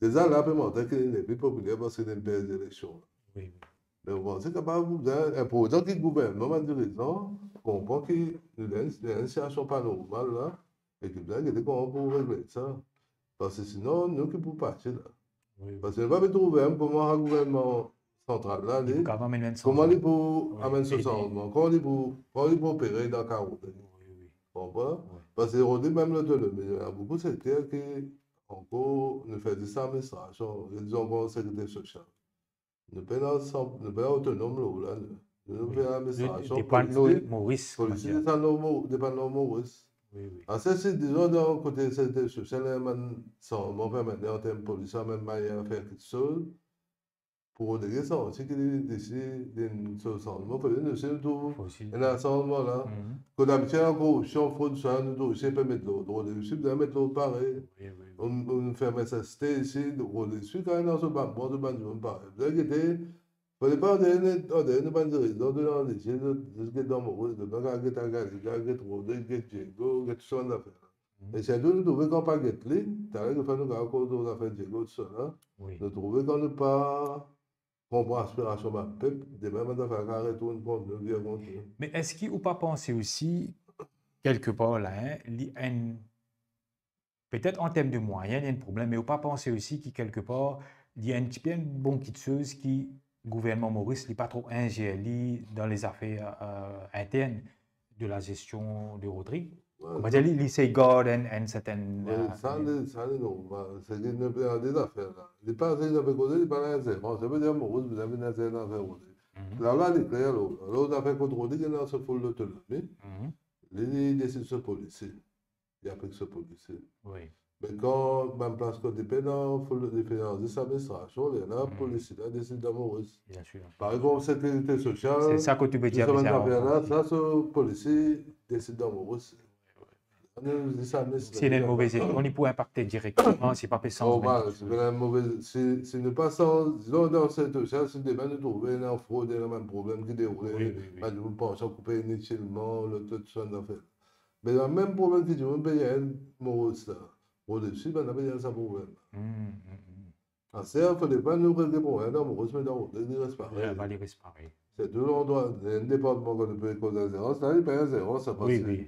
deza la, pe montre ki li nepli popiler parski li perdi eleksion. Wi, wi. Me ou panse kapav, bizin, inportan ki gouvernman, bann dirizan, konpran ki nou dan enn, dan enn sitiasion pa normal la, e ki bizin gete kouma pou regle sa. Parski sinon, nou ki pou pati la. Wi, wi. Parski nou pa pe trouve mem kouma sa gouvernman santral la, Li li, pou kapav amenn enn kouma li sanzman. pou Wi, amenn so ede. Sanzman, kouma li pou, kouma li pou opere dan karo la? Wi, wi. Konpran? Wi. Parski Rodrigue mem li otonom, ena boukou sekter ki ankor nou fer zis administrasion, dizon ankor sekirite sosial. Nou pena san-, nou pena otonom lor la, nou. Nou, nou fer administrasion, Depann lor polisi, Moris, kouma polisi dir. depann lor Mo-, depann lor Moris. Wi, wi. Aster si, dizon, dan kote sekirite sosial, ena bann sanzman permanan an term polisi, ena bann manier fer kiksoz, pou Rodrigue santi ki li, li isi, li ena so sanzman, fode nou osi nou trouv Fode osi. ena sanzman la. Mhm. Kot labitie ena koripsion, frod, sa, nou trouv osi pe met lord. Rodrigue osi bizin met lord parey. Wi, wi, wi. Ou, ou fer sa site isi, Rodrigue osi kapav ena so bann bon, so bann dimoun parey. Bizin gete, fode pa, andeor, andeor nou bann dirizan, nou dan lezil, nou zis get dan Moris, nou pa kapav get Agali, get Rodrigue, get Diego, get tou sa bann zafer. Mhm. E sirtou nou trouve kan pa get li, taler ki fer nou kapav koz lor zafer Diego, tou sa la. Wi. Nou trouve kan nou pa konpran aspirasion bann pep, demin bann zafer kapav retourn kont nou, vir kont nou. Me eski ou pa panse osi, kelkepar la, hein, li enn, petet an term de mwayen, li enn problem, me ou pa panse osi ki kelkepar, li enn tipe enn bon kiksoz ki gouvernman Moris, li pa tro inzer li dan lezafer, euh, intern de la zestion de Rodrigue? Wi, Kouma dir, li, li sey gard enn, enn sertenn, wi, euh, sa, li, sa, li, non, ba, se ki nou pe de zafer la. Li pa, se ki nou pe koze, li pa inzerans. Sa ve dir, Moris bizin vinn inzer dan zafer Rodrigue. Mhm. La, la, li kler, la. La, zafer kot Rodrigue, li ena so ful lotonomi. Mhm. Li, li desid so polisi. Li aplik so polisi. Wi. Me kan bann plas kot li pena, ful, li pena zis administrasion, li ena Mhm. polisi la desid dan Moris. Bien sir. Par exanp, sekirite sosial, Se sa kot ou pe dir, tou sa bann bizin zafer la, ranforse. Sa, so polisi desid dan Moris. Nou, zis administre. Si ena enn move zestion, li pou inpakte direkteman, si pa pe sanz Oh, bann ba, si ena enn move, si, si nou pa sanz, dizon, dan sekirite sosial, si demin nou trouve ena frod, ena bann problem ki deroule, Wi, wi, wi. bann dimoun pansion koupe initilman, lot, tou sa bann zafer. Me ena mem problem ki dimoun pe gagn Moris la. Rodrigue osi, bann la pe gagn sa problem. Mm, mm, mm. Aster, fode pa nou regle problem dan Moris, me dan Rodrigue, li res parey. Wi, ba, li res parey. Se tou landrwa, enn departman kot nou pe koz inzerans, la, li pa inzerans, sa, Wi, parski wi.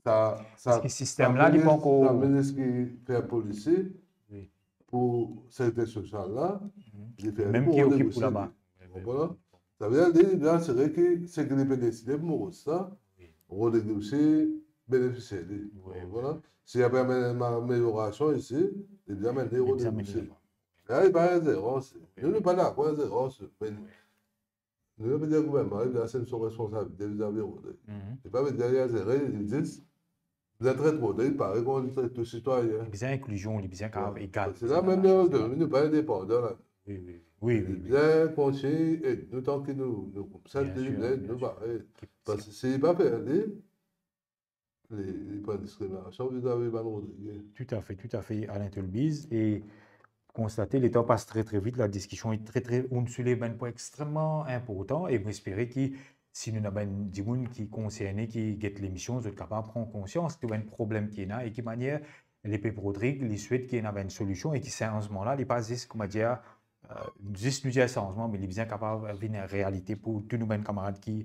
sa, sa, Parski sistem la, li pa ankor sa minis ki fer polisi Wi. pou sekirite sosial la, Mhm. li fer Mem pou ki Rodrigue okip pou osi, laba. li. Ou konpran? Sa ve dir, li, li asire ki seki li pe deside pou Moris sa, Wi. Rodrigue osi benefisie li. Wi, Ou konpran? Si ena pe enn ameliorasion isi, li bizin amenn li Li Rodrigue bizin amenn osi. li. La, li pa inzerans. Nou, nou pa dakor inzerans. Me nou, nou pe dir gouvernman, li bizin asann so responsabilite vizavi Rodrigue. Mhm. Li pa pe dir li a zere, li dir, li tret Rodrigue parey kouma li tret tou sitwayen. Li bizin inklizion, li bizin kapav egal. Se la mem, nou, nou pa indepandan la. Wi, wi, wi. Wi, wi, wi. Bizin kontign ed nou tanki nou, nou koumsa, Bien li sir, bizin ed bien nou sir. Parey. Ki- Parski si li pa fer li, li, li pran diskriminasion vizavi bann Rodrigue. Toutafet, toutafet, Alain Telbise. E konstate, letan pas tre, tre vit, ladiskision li tre, tre, ou souleve bann pwin extrememan inportan e mo espere ki si nou ena bann dimoun ki konserne, ki get lemision, zot kapav pran konsians de bann problem ki ena e ki manier lepep Rodrigue, li swet ki ena bann solision e ki sanzman la, li pa zis, kouma dir, euh, zis nou dir sanzman, me li bizin kapav vinn realite pou tou nou bann kamarad ki,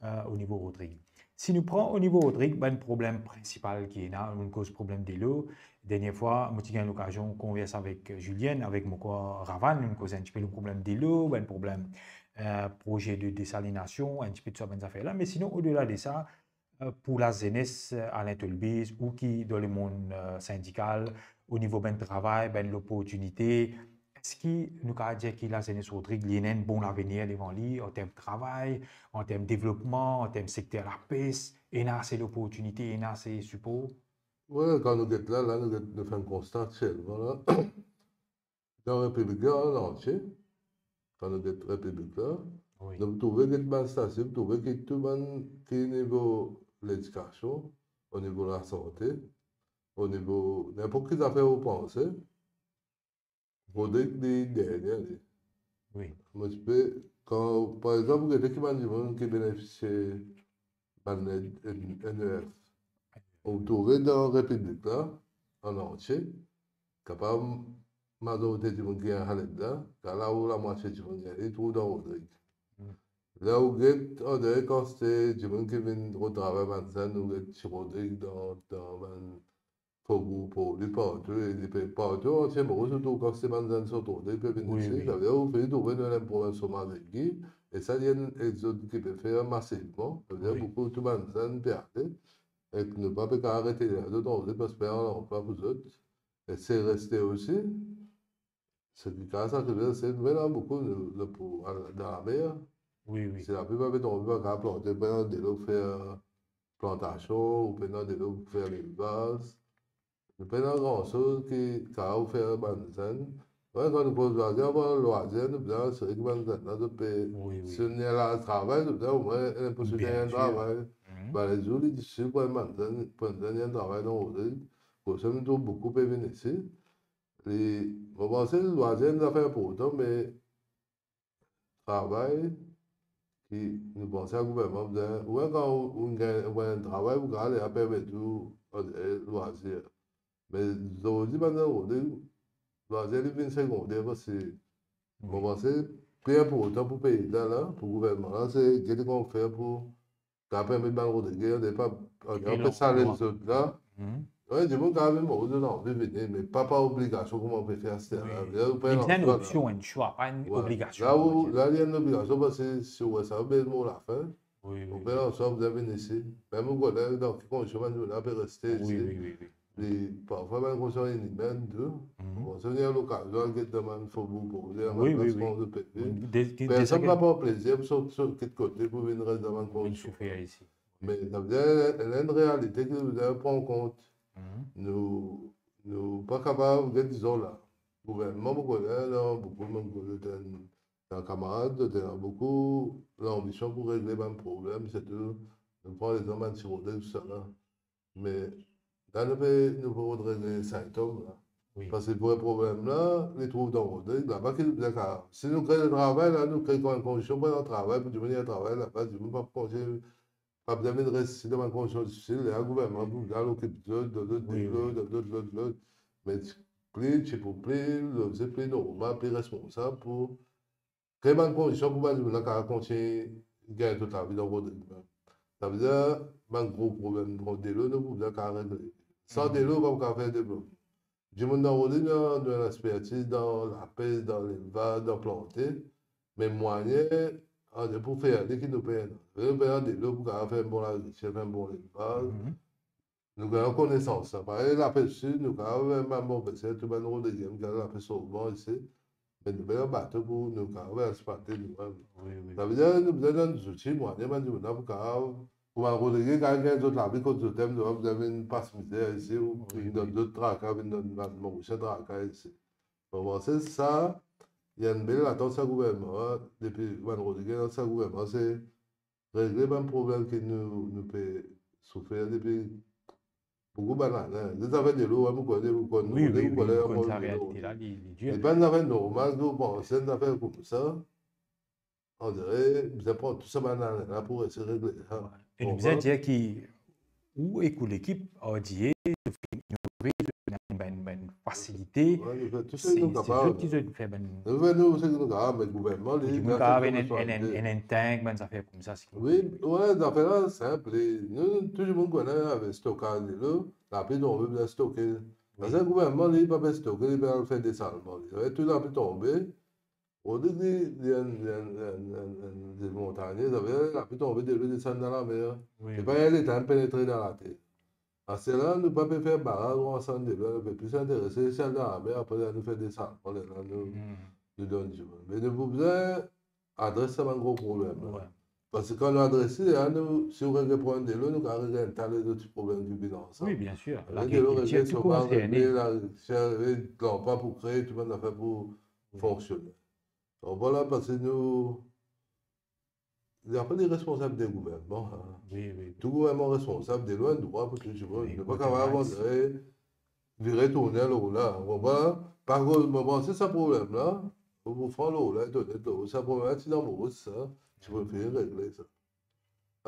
euh, o nivo Rodrigue. Si nou pran o nivo Rodrigue, bann problem prinsipal ki ena, nou koz problem delo. Dernie fwa, mo ti gagn lokazion konvers avek Julienne, avek mo koz Ravan, nou koz enn tipe lor problem delo, bann problem, euh, proze de desalinasion, enn tipe tou sa bann zafer la. Me sinon, odela de sa, euh, pou lazenes, euh, Alain Telbise, ou ki dan lemond, euh, sindikal, o nivo bann travay, bann loportinite, eski nou kapav dir ki lazenes Rodrigue, li ena enn bon lavenir devan li, an term travay, an term devlopman, an term sekter lapes, ena ase loportinite, ena ase sipor? Wi, kan nou get la, la, nou get, nou fer enn konsta aktielman la. Dan Repiblik la an antie, kan nou get Repiblik la, Wi. nou trouve get bann statistik, nou trouve ki tou bann ki nivo ledikasion, o nivo lasante, o nivo ninport ki zafer ou panse, Rodrigue li dernie li. Wi. Mo ti pe, kan, par exanp, ou gete ki bann dimoun ki benefisie bann ed N E F, ou trouve dan Repiblik la, an antie, kapav mazorite dimoun ki gagn sa led la, kapav lamwatie dimoun gagn li, trouv dan Rodrigue. Hmm. La ou get, andeor kantite dimoun ki vinn rod travay bann zenn, ou get ti Rodrigue dan, dan bann Fobour, Port-Louis, partou, e li pe, partou antie Moris, ou trouv kan se bann zenn sot Rodrig pe vinn isi, savedir ou finn trouve nou ena enn problem somaz egi, e sa li enn egzod ki pe fer masivman, savedir boukou tou bann zenn pe ale, ek nou pa pe kapav arete zot Rodrig parski pena lanplwa pou zot, e se reste osi, seki kav arive, se nou ena boukou, nou, nou pou al dan lamer. Si lapli pa pe tonbe, pa kav plante, pena delo fer plantasion, ou pena delo pou fer lelvaz. Nou pena gran soz ki kav fer bann zenn. Wi, kan nou koz lwazi, avan lwazi, nou bizin asire ki bann zenn la, zot pe, si nou ena travay, zot bizin omwin ena posibilite gagn travay. Ba, lezour li difisil pou enn bann zenn, pou enn zenn gagn travay dan Rodrig. Kouma sa, nou trouv boukou pe vinn isi. Li, mo panse lwazi enn zafer inportan, me travay ki nou panse a gouvernman bizin, ou kan ou, ou gagn, ou gagn enn travay, ou kav ale apre met ou, eh, lwazi. Me zordi bann Rodrig, lwazi li vinn segonde, parski mo panse pli inportan pou pei la, la, pou gouvernman la, se gete kouma fer pou kav permet bann Rodrig, de pa, anpe sale zot la. Wi, dimoun kav vinn, bon, zot anvi vini, me pa par obligasion kouma ou pe fer aster la. Li bizin enn opsion, enn swa, pa enn obligasion, la, ou, la, li enn obligasion, parski si ou reste, ou pe mour lafin. Ou fer answa, ou bizin vinn isi. Mem ou konnen dan ki kondision bann dimoun la pe reste isi. Li, parfwa, bann kondision inimenn tou. Bon, si ou ena lokazion al get dan bann fobour, pou dir, bann plas kouma zot pe viv. Personn pa pran plezir pou sort, sort kit kote pou vinn res dan bann kondision. Me savedir, ena enn realite ki nou bizin pran kont. Nou, nou pa kapav get dizon la. Gouvernman, mo konnen, dan boukou, mo konnen, dan kamarad, ena boukou lanbision pou regle bann problem, sirtou, nou pran lezanp bann ti Rodrig, tousala. Me la, nou pe, nou pe rod regle sintom la. Parski vre problem la, li trouv dan Rodrig, laba ki nou bizin kav. Si nou kre travay la, nou kre kan kondision pou ena travay, pou dimoun ena travay laba, dimoun pa pou konse, pa bizin vinn res isi dan bann kondision difisil, la gouvernman pou al okip zot, donn zot dilo, donn zot lot, lot. Me pli, ti pou pli, se pli normal, pli responsab pou kre bann kondision pou bann dimoun la kav kontign gagn zot lavi dan Rodrig. Savedir, bann gro problem, bon, delo, nou pou bizin kav regle. San delo, pa pou kav fer devlopman. Dimoun dan Rodrig, nou, nou ena lespertiz dan lapes, dan lelvaz, dan plante, me mwayin, ande pou fer li ki nou pena. Nou pena delo pou kav fer bon lagriksir, fer bon lelvaz. Nou gagn konesans la. Parey lapes isi, nou kav, bann bon peser, tou bann Rodrigien, nou gagn lapes souvan isi. Me nou pena bato pou nou kav eksplwate nou mem. Savedir, nou bizin donn zouti, mwayin, bann dimoun la pou kav, pou bann Rodrigien kav gagn zot lavi kot zot ena, zot pa bizin vinn pas mizer isi, ou vinn donn zot traka, vinn donn bann Morisien traka isi. Bon, bon, se sa, ena enn bel latant sa gouvernman, depi bann Rodrigien, sa gouvernman, se regle bann problem ki nou, nou pe soufer depi boukou bann lane. Zot zafer delo, wi, mo kone, mo kone, mo kone, mo kone, mo kone, mo kone. Li pa enn zafer normal ki ou panse enn zafer koumsa, on dirait, bizin pran tou sa bann lane la pou esey regle sa. E nou bizin dir ki ou ek ou lekip R D A, nou fer bann, bann fasilite. Wi, nou fer tou seki nou kapav. Se zot ki zot fer bann. Nou fer nou seki nou kapav, me gouvernman, li, dimoun kapav enn, enn, enn, enn tank, bann zafer koumsa, seki nou... Wi, wi, zafer la sinp, li, nou, tou dimoun kone avek stokaz delo, lapli tonbe, bizin stoke. Parski gouvernman, li, pa pe stoke, li pe al fer desalman. Li, wi, tou lapli tonbe, Rodrig, li, li enn, li enn, enn, enn, enn, enn montagne, savedir, lapli tonbe, delo desann dan lamer. Wi. E pa ena letan penetre dan later. Aster la, nou pa pe fer baraz ou ansann delo, nou pe plis interese, si al dan lamer, apre la, nou fer desalman, lerla nou, nou donn dimoun. Me nou pou bizin adres sa bann gro problem la. Wi. Parski kan nou adres li, la, nou, si ou regle problem delo, nou kav regle enn ta lezot ti problem ki vinn ansam. Wi, biensir. Lagrikltir, tou konserne. Lagrikltir, lanplwa pou kree, tou bann zafer pou fonksione. Donk, vwala, parski nou, li apel li responsab de gouvernman, la. Wi, wi. Tou gouvernman responsab, delo enn drwa pou tou dimoun. Wi, nou pa kapav vire tourn lor la. Ou konpran? Pa koz, mo panse sa problem la, ou pou fran lor la, etonet lor sa problem la, ti dan Moris sa, ti pou fini regle sa.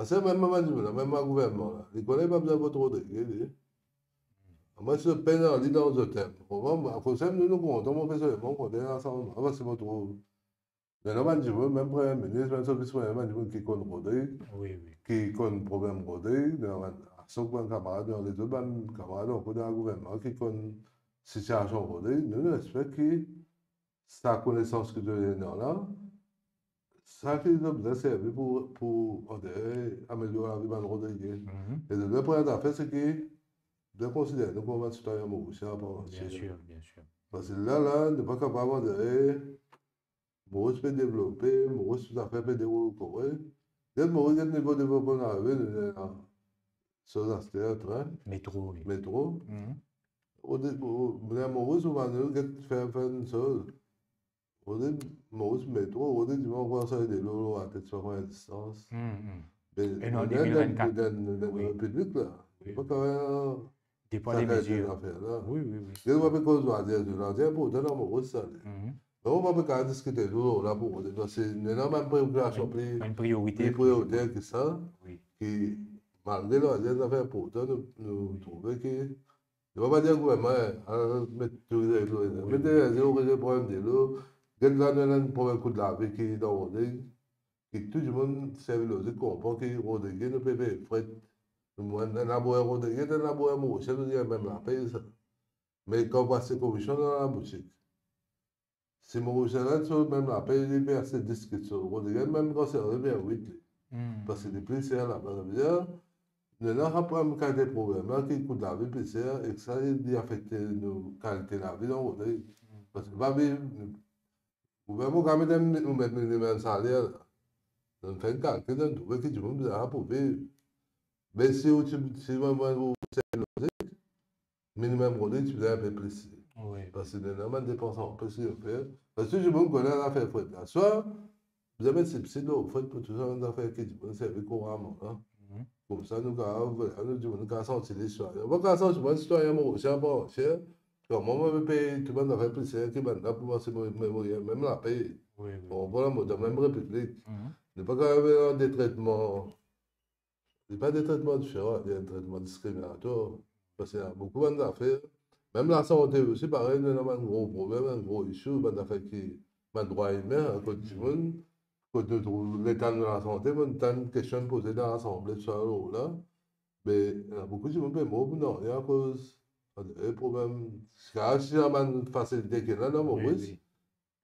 Aster mem bann dimoun la, mem bann gouvernman la, li kone pa bizin vot Rodrig, li. Mwa, si zot pena li dan zot enn. Ou konpran? Akoz sa, nou, nou kontan, mwa, personelman, mo kontan, la, sa, mwa, parski mo trouv, me non, bann dimoun, mem Premie Minis, mem so vis Premie Minis, bann dimoun ki konn Rodrig, wi, wi, ki konn problem Rodrig, me bann, Son bann kamarad, nou, lezot bann kamarad ankor dan gouvernman ki konn sitiasion Rodrig, nou, nou expek ki sa konesans ki zot ena la, sa ki zot bizin servi pou, pou, on dirait, amelior lavi bann Rodrigen. Mhm. E le premie zafer, se ki zot konsidere nou kouma bann sitwayin morisien, apa, Bien sûr, bien sûr. Paski la, la, nou pa kapav, on dirait, Moris pe devlope, Moris zafer pe deroul korek. Get Moris, get nivo devlopman lavi, nou ena soz aster, tren, Metro, oui. metro. Mhm. Ou di, ou, ou, Moris, ou va nou get fer, fer enn soz. Ou di, Moris metro, ou di, dimann ou va sort delo, ou atann, ti pa konbien distans. Mhm. Ben, E nou an nou dan, de mil vennkat. dan, dan Oui. Repiblik la. Oui. Pa kapav Des poids, sa des kalite mesures. zafer la. Oui, oui, oui. Get ou pe koz lwazir, lwazir inportan dan Moris sa. Mhm. Non, ou pa pe kapav diskite lor la pou Rodrig, paski nou ena bann preokipasion pli, Une priorité. pli prioriter ki sa, Oui. ki malgre lwazir zafer inportan, nou, nou trouve ki, nou pa dir gouvernman, eh, al met tou, tou, tou, met delo, regle problem delo, get la nou ena enn problem kou lavi ki dan Rodrig, ki tou dimoun servi lozik, konpran ki Rodrig nou pe pey fret. Nou, enn laborer Rodrig, enn laborer Morisien, nou dir mem lapey sa. Me kan ou pas komisyon dan laboutik, si Morisien la so mem lapey, li pe aste dis kiksoz, Rodrig mem kan servi, li pe wit li. Mhm. Paski li pli ser laba. Savedir, nou ena sa problem, kalite problem la, ki kou lavi pli ser, ek sa, li afekte nou kalite lavi dan Rodrig. Paski nou pa viv, gouvernman kapav met enn, nou met minimem saler la. Nou fer enn kalkil, nou trouve ki dimoun bizin pou viv. Me si ou ti, si mwa, mwa, ou servi lozik, minimem Rodrig, ti bizin enpe plis. Oui. Paski nou ena bann depans anplis ki nou fer. Paski tou dimoun kone zafer fret la. Swa bizin met sibsid lor fret pou tou sa bann zafer ki dimoun servi kouraman la. Mhm. Koumsa nou kapav, voilà, nou dimoun kapav santi li sitwayin. Ou pa kapav santi bann sitwayin Morisien, apa, ser. Kan mwa, mwa, mo pey tou bann zafer pli ser ki bann la pou mwa, se mo, mo, mo, mem lapey. Oui, oui. Bon, voilà, mo dan mem Repiblik. Mhm. Nou pa kapav fer de tretman, li pa de tretman diferan, li enn tretman diskriminatwar. Paski ena boukou bann zafer. Mem lasante osi, parey, nou ena bann gro problem, bann gro issue, bann zafer ki, bann drwa imin, kot dimoun, kot nou trouv leta nou lasante, mo tann kestion poze dan Lasanble, tousala la. Me ena boukou dimoun pe mor pou nanye akoz, eh, problem, si, si ena bann fasilite ki ena dan Oui, Moris, oui.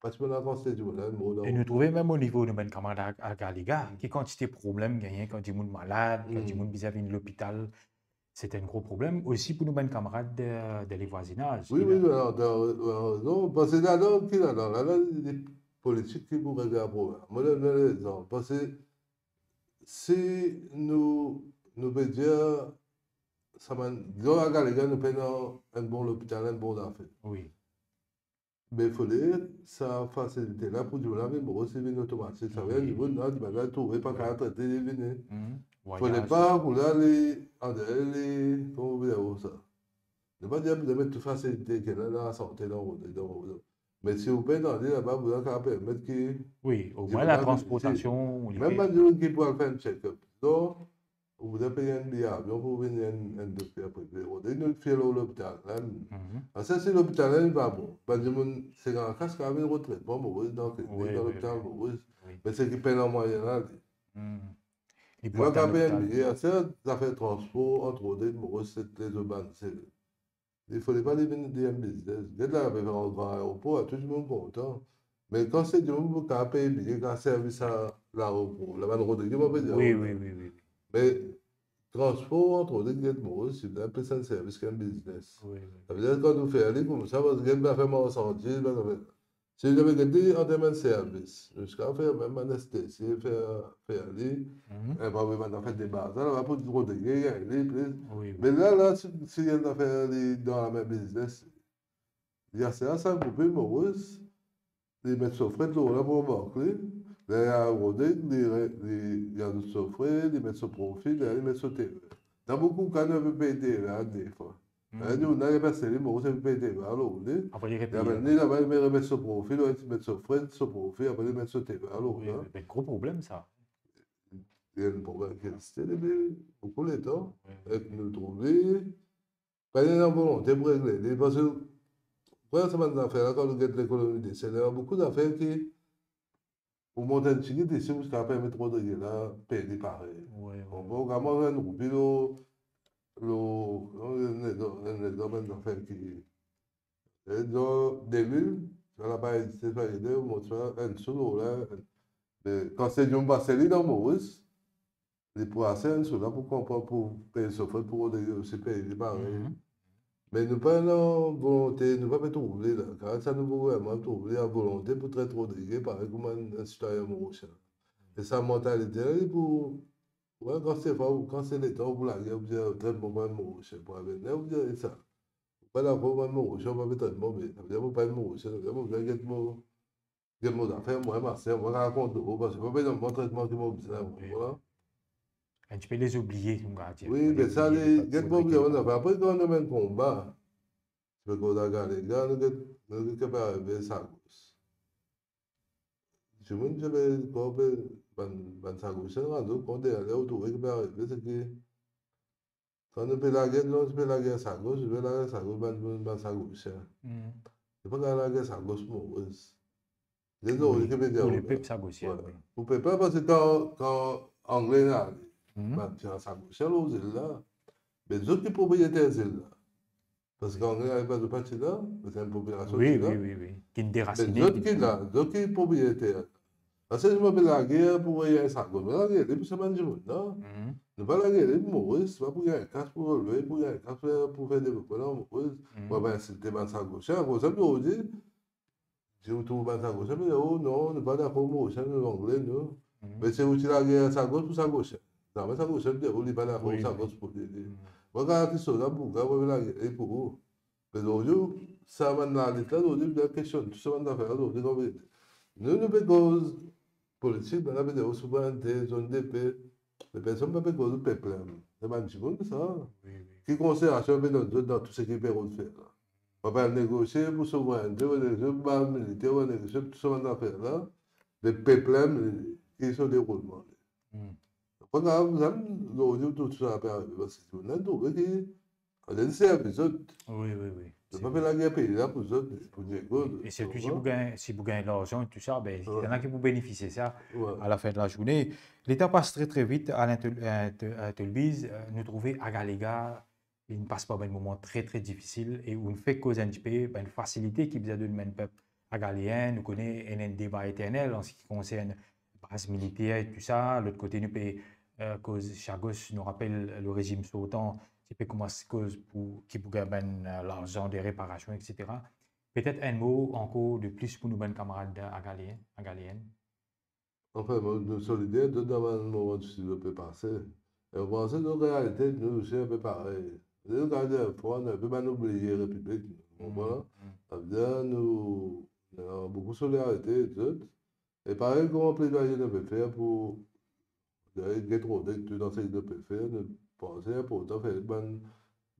pa ti pena kantite dimoun la mor dan E nou trouve mem o nivo nou bann kamarad a, a Galiga, ki kantite problem gagne kan dimoun malad, kan Mm. dimoun bizin vinn lopital, se enn gro problem osi pou nou bann kamarad de, de le vwazinaz. Wi, Ki wi, la- wi, alors, t'as, euh, rezon, paski ladan, ki ladan, ladan, li politik ki pou regle sa problem. Mo donn enn lexanp, paski si nou, nou pe dir, sa bann, dizon, a Galiga, nou pena enn bon lopital, enn bon zafer. Wi. Me fode sa fasilite la pou dimoun la vinn Moris, li vinn otomatik. Sa ve dir dimoun la, dimoun la trouve pa kapav trete, li vini. Mhm. Fode Vwayaz. Pa pou la, li, ander li, kouma ou dir sa? Nou pa dir bizin met tou fasilite ki ena dan lasante, dan, dan, dan. Me si ou pe dan li laba, pou sa kapav permet ki Wi, omwin dimoun la la transportasion, vizite. li Mem pe- bann dimoun ki pou al fer enn check-up, donk, ou bizin pey enn biye avion pou vinn enn, enn dokter prive. Ou dir nou file lor lopital la. Mhm. Aster si lopital la li pa bon, bann dimoun senkant kas kapav vinn rod tretman Moris, dan klinik, Wi, dan wi, lopital wi. Moris. Wi. Me seki pena mwayin la, li. Mhm. Li Li pou pa atann kapav pey enn lopital. biye, aster zafer transpor ant Rodrig, Moris, se lezot bann, se, li fode pa li vinn dir enn biznes. Get la, pe fer gran aeropor, tou dimoun kontan. Me kan se dimoun pou kapav pey biye, kapav servi sa laeropor, la bann Rodrig, mo pe dir, Wi, wi, wi, wi. Me transpor ant Rodrig ek Moris, se plis enn servis ki enn biznes. Wi, wi. Sa ve dir kan nou fer li koumsa, paski bann zafer marsandiz, bann zafer. Si nou pe gete an term servis, nou kapav fer mem bann S T C, fer, fer li, Mhm. e pa bann zafer de baz la, laba pou Rodrig gagn li plis. Wi, wi. Me la, la, si, si enn zafer li dan lame biznes, li aster sa groupe Moris, li met so fret lor la pou anbark li, ler li ariv Rodrig, li re-, li, li azout so fre, li met so profi, ler li met so T V A. Dan boukou ka, nou pe pey T V A de fwa. Mhm. Ler nou, nou pe pey Moris, nou pe pey T V A lor li. Apre li Li repeye. amenn li laba, li met so profi, li met so fret, so profi, apre li met so T V A lor Wi, la. wi, enn gro problem sa. Li enn problem ki existe depi boukou letan. Wi. Ek nou trouve, pa ena volonte pou regle li, paski, pran sa bann zafer la, kan nou get lekonomi de sel, ena boukou zafer ki, ou mont enn tigit isi, ou kapav permet Rodrig la pey li parey. Wi, wi. Bon, bon, kan mwa enn roupi lor, lor, lor, lor, lor bann zafer ki, e, dan de mil, sa la pa egziste, sa ete, mo ti fer enn sou lor la, me kan se dimoun pase li dan Moris, li pou ase enn sou la pou konpran, pou pey so fot, pou Rodrigue osi pey li parey. Mhm. Me nou pa ena volonte, nou pa pe trouv li la, kar sa nouvo gouvernman trouv li a volonte pou tret Rodrigue parey kouma enn, enn sitwayin morisien. E sa mantalite la, li pou, we, kan se fwa, kan se letan pou lager, pou dir, tret mwa kouma enn morisien, pou avenir, pou dir sa. Ou pa dakor, mwa, morisien, ou pa pe tret mwa, me, savedir, mo pa enn morisien, savedir, mo bizin get mo, get mo zafer, mwa, ma ser, mwa, rakont, ou, parski pa pe donn mwa tretman ki mo bizin, ou konpran? Enn tipe les oubliés, nou va dir. Wi, me sa, li, get mo bizin, apre, kan nou ena enn konba, se koz Agalega, nou get, nou get ki pe arive Sagos. Dimoun ti pe, kan pe, bann, bann Sagosien, rann zot kont, deryer, ou trouve ki pe arive, se ki, kan nou pe lager, nou ti pe lager Sagos, nou pe lager Sagos, bann, bann, bann Sagosien. Hmm. Se pa kapav lager Sagos Moris. Wi, pou lepep sagosien, wi. Pou lepep, parski kan, kan Angle ale, hmm, bann ti Sagosien lor zil la, me zot ki propriyeter zil la. Parski Angle ale pa, zot pa ti la, me se enn popilasion ki la. Wi, wi, wi. Ki derasine, me zot ki la, zot ki propriyeter. Parski si mo pe lager pou gagn Sagos, mo lager li pou sa bann dimoun la. Mhm. Nou pa lager li pou Moris, pa pou gagn kas, pou lwe, pou gagn kas, pou, pou fer devlopman dan Moris. Mhm. Pou pa insilte bann Sagosien, akoz sa, pou dir, si ou trouv bann Sagosien, pou dir, "Oh non, nou pa dakor Morisien, nou Angle, nou." Mhm. Me si ou ti lager Sagos pou Sagosien, zame Sagosien pou dir, "Oh, li pa dakor, wi, Sagos pou li, li." Mhm. Mo gard kisoz la pou gagn, mo lager li pou ou. Me zordi, sa bann lalit la, zordi, bizin kestionn tou sa bann zafer la, zordi, kan verite. Nou, nou pe koz politik, bann la pe dir, oh, souverennte, zone de paix, me personn pa pe koz pep la. Se bann dimoun sa. Wi, wi. Ki konsiderasion pe donn zot dan tou seki pe rod fer la? Ou pa negosie pou souverennte, ou negosie pou baz militer, ou negosie pou tou sa bann zafer la. Me pep la, ki so deroulman? Hmm. Pa grav, zame, zordi, tou, tou sa pe arive, parski dimoun la trouve ki Aler servi zot. Wi, wi, wi. Zot pa pe lager pei la pou zot, pou Diego, wi, e sirtou si pou gagn, si pou gagn larzan e tou sa, be, wi, ena ki pou benefisie sa, wi, a la fin de la zourne. Letan pas tre, tre vit, Alain Tel-, euh, Te-, euh, Telbiz, euh, nou trouve Agalega, li pas par bann moman tre, tre difisil, e ou'nn fek koz enn tipe, bann fasilite ki bizin donn bann pep agaleen, nou kone ena enn deba eternel an se ki konsern baz militer e tou sa. Lot kote, nou pe, euh, koz Sagos, nou rapel, le rezim sortan ti pe koumans koz pou, ki pou gagn bann, euh, larzan de reparasion, et cetera. Petet enn mo ankor de plis pou nou bann kamarad agaleen, agaleen. Anfin, nou, nou solider, zot dan bann moman difisil zot pe pase. E mo panse, nou, realite, nou osi, enpe parey. Nou, kan nou fer, nou enpe bann oubliye Repiblik, nou, konpran? Mm, mm. Savedir, nou, nou ena boukou solidarite ek zot. E parey kouma plezwarie nou pe fer pou, get rode tou dan seki nou pe fer, nou panse inportan fer bann,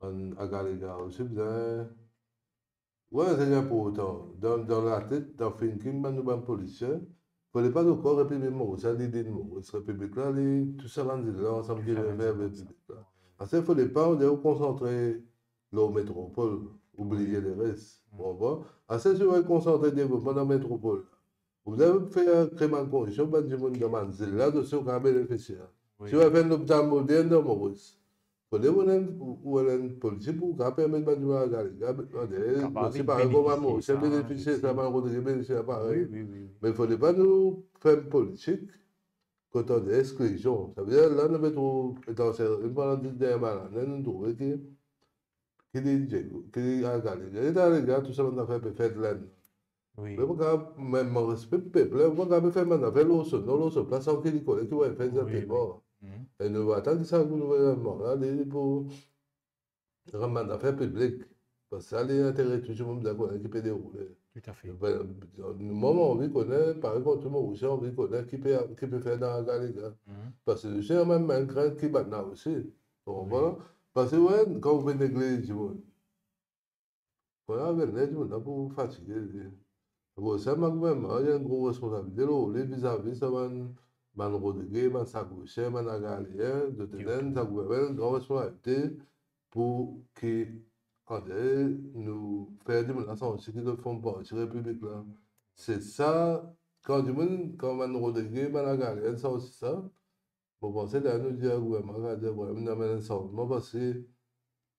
bann agalega osi bizin, wi, se inportan. Dan, dan latet, dan thinking bann nou bann politisien, fode pa nou krwar Repiblik Moris la, li, li Moris. Repiblik la, li, tou sa bann zil la ansam ki fer Repiblik la. Parski fode pa, ou konsantre lor metropol, oubliye leres. Mm. Ou konpran? Parski si ou konsantre devlopman dan metropol la, ou bizin fer, kre bann kondision, bann dimoun dan bann zil la, zot osi kapav benefisie. Wi. Si ou fer enn lopital modern dan Moris, fode ou ena, ou, ou ena enn politik pou kapav permet bann dimoun agalega, kapav, osi parey kouma Moris benefisie, sa bann Rodrigue benefisie parey. Wi, wi, wi, wi. Me fode pa nou fer enn politik kot ena esklizion. Savedir, la, nou pe trouv, etan serye, pandan dis dernie lane, nou trouve ki, ki li Diego, ki li agalega, li agalega, tou sa bann zafer pe fer Lenn. Wi. Me ou pa kapav, mem respe pep la, ou pa kapav fer bann zafer lor so non, lor so plas, san ki li kone ki pou fer egzakteman. Wi, wi. Mhm. E nou atann ki sa gouvernman la, li, li pou rann bann zafer piblik. Parski sa, li entere tou dimoun, bizin kone ki pe deroule. Toutafe. Be, mwa, mo anvi kone, parey kouma tou Morisien anvi kone ki pe, ki pe fer dan agalega. Mhm. Parski nou osi ena mem, mem krint ki bann la osi. Ou konpran? Wi. Parski, wi, kan ou pe negliz dimoun, kouma avenir dimoun la pou fatige li. Bon, sa bann gouvernman, li ena enn gro responsabilite lor li vizavi sa bann, bann Rodrigue, bann Sagosien, bann agaleen, zot ena sa gouvernman, enn gran responsabilite pou ki, kouma dir, nou fer dimoun la santi ki zot form parti Repiblik la. Se sa, kan dimoun, kan bann Rodrigue, bann agaleen santi sa, mo panse la nou dir gouvernman, kapav dir, bon, nou amenn enn sanzman, parski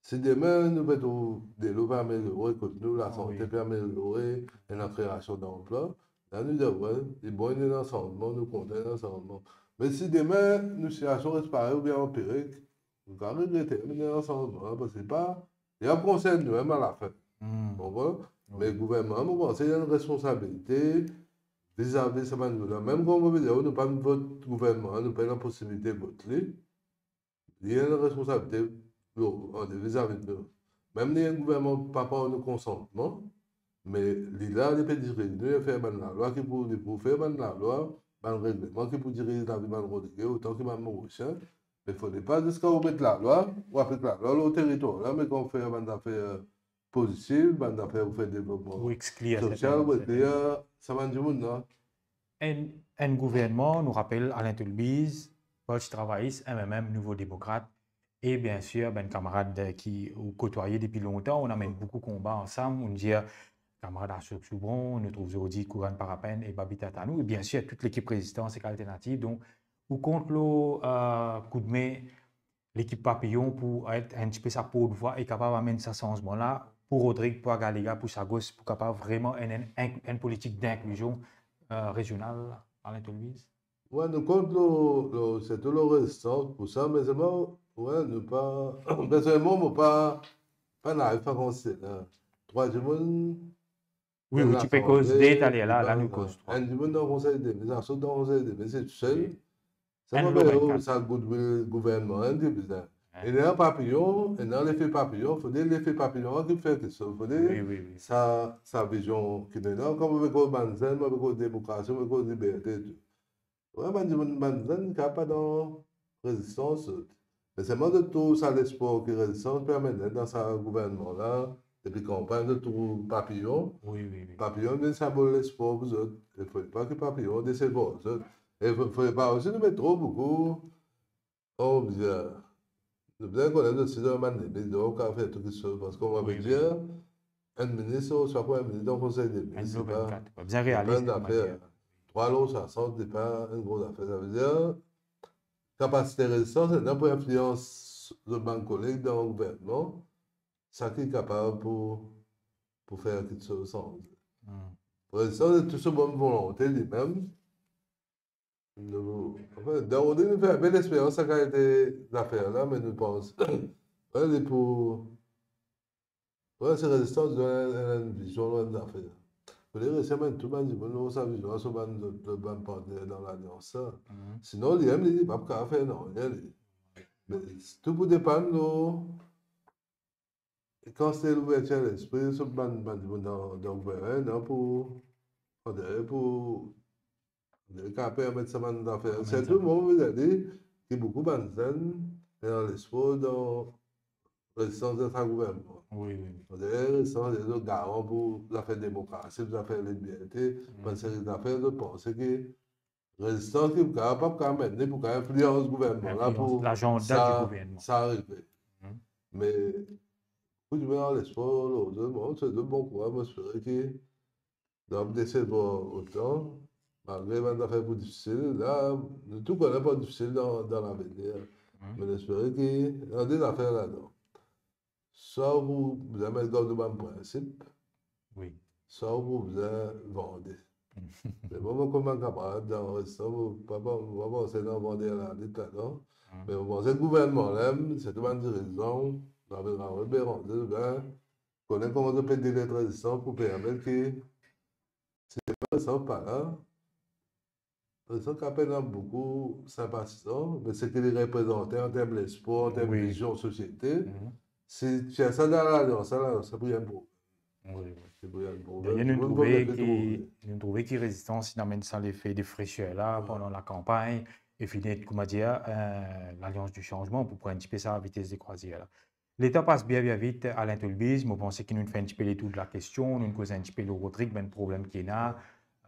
Si demin nou pe trouv delo pe ameliore kot nou, lasante pe ameliore, ena kreasion danplwa, la nou dir, we, li bon, ena sanzman, nou kontan ena sanzman. Me si demin nou sitiasion res parey oubien anpire, nou kapav regrete, me ena sanzman la, parski pa, li ap konsern nou mem alafin. Konpran? Me gouvernman, mo panse li ena enn responsabilite vizavi sa bann dimoun la. Mem kan mo pe dir, nou pa vot gouvernman, nou pa ena posibilite vot li, li ena responsabilite lor, an, vizavi de nou. Mem li enn gouvernman pa par nou konsantman, me li la, li pe diriz nou, li fer bann lalwa ki pou, li pou fer bann lalwa, bann regleman ki pou diriz lavi bann Rodrige, otan ki bann Morisien. Me fode pa ziska ou met lalwa, ou aplik lalwa lor teritwar la, me kan ou fer bann zafer pozitif, bann zafer pou fer devlopman sosial, ou eksklir sa bann dimoun la. Enn, enn gouvernman, nou rapel, Alain Tolbiz, Parti Travayis, M M M, Nouvo Demokrat, e biensir, bann kamarad, eh, ki ou kotwaye depi lontan, ou amenn boukou konba ansam, ou dir kamarad Ashok Soubron, nou trouv zordi Kourane Parapen e Babita Tanou, e biensir, tou lekip Rezistans ek Alternativ. Donk, ou kont lor, eh, koudme lekip Papiyon pou et enn tipe sa portvwa e kapav amenn sa sanzman la pou Rodrig, pou Agalega, pou Sagos, pou kapav vreman ena enn, enn, enn politik dinklizion, eh, rezional, Alain Tolbiz? We, nou kont lor, lor, sirtou lor Rezistans pou sa, me selman, we, nou pa, personelman, mo pa, pa ena referans la. Trwa dimoun, Wi, wi, ti pe koz de taler la, la nou koz trwa. Enn dimoun dan Konsey de Minis, Ashok dan Konsey de Minis, se tousel. Sa pa bizin sa goodwill gouvernman, enn ki bizin. Ena Papiyon, ena lefe Papiyon, fode lefe Papiyon ki fer kiksoz, fode sa, sa vizion ki nou ena, kan mo pe koz bann zenn, mo pe koz demokrasi, mo pe koz liberte, tou. We, bann dimoun, bann zenn ki pa dan Rezistans, zot. Me selman zot trouv sa lespwar ki Rezistans pe amenn dan sa gouvernman la, depi kanpagn zot trouv Papiyon. Wi, wi, wi. Papiyon vinn sinbol lespwar pou zot. E fode pa ki Papiyon desevwar zot. E fo-, fode pa osi nou met tro boukou, oh, bizin, nou bizin konnen zot si dan bann limit, donk, kapav fer tou kiksoz, parski, kouma mo pe dir, enn minis, swa kouma enn minis dan Konsey de Minis, se pa, se pa enn zafer. Trwa lor swasant, se pa enn gro zafer. Savedir, kapasite Rezistans ena pou inflians zot bann koleg dan gouvernman, sa ki kapav pou, pou fer kiksoz sanze. Rezistans, se tou so bonn volonte limem. Nou, anfin, dan Rodrig nou fer enpe lesperians sa kalite zafer la, me nou pans, we, li pou, we, se Rezistans donn enn, enn vizion lor enn zafer. Fode resi amenn tou bann dimoun lor sa vizion la, so bann, lor bann partner dan lalians la. Sinon, li mem, li, li pa pou kapav fer nanye, li. Me tou pou depann lor kantite louvertir lespri, so bann, bann dimoun dan, dan gouvernman, non, pou, fode pou, fode kapav permet sa bann zafer. Sirtou, mo, mo dir ki boukou bann zenn ena lespwar dan Rezistans dan sa gouvernman. Wi, wi. Fode Rezistans, zot garan pou zafer demokrasi, pou zafer liberte, bann seri zafer, zot panse ki Rezistans ki pou kapav, pa pou kapav amenn li, pou kapav inflians gouvernman la, pou sa, sa arive. Me, pou dimoun ena lespwar lor zot, bon, se de bon kouraz, mo espere ki zot pa desevwar otan, malgre bann zafer pou difisil. La, nou tou kone pou difisil dan, dan lavenir. Me nou espere ki, ena de zafer ladan. Swa ou pou bizin met gard lor bann prinsip, wi, swa ou pou bizin vande. Me bon, mo kouma kamarad dan Rezistans, mo pa, pa, mo pa panse ena vande lalit ladan. Me mo panse gouvernman la mem, sirtou bann dirizan, Laverna, Béranger, bien, kone kouma zot pe deal ek Rezistans pou permet ki, si Rezistans pa la, Rezistans kapav ena boukou sinpatizan, me seki li reprezante an term lespwar, an term vizion sosiete, si tir sa dan lalians la, sa pou enn problem. Wi, wi. Sa pou enn problem. Dayè, nou trouve ki, nou trouve ki Rezistans inn amenn sa lefe de freser la pandan lakanpagn, e fini, kouma dir, eh, Lalians di Sanzman pou pran enn tipe sa vites de krwazier la. Letan pas bien, bien vit, Alain Tolbiz, mo panse ki nou'nn fer enn tipe letour de lakestion, nou'nn koz enn tipe lor Rodrig, bann problem ki ena,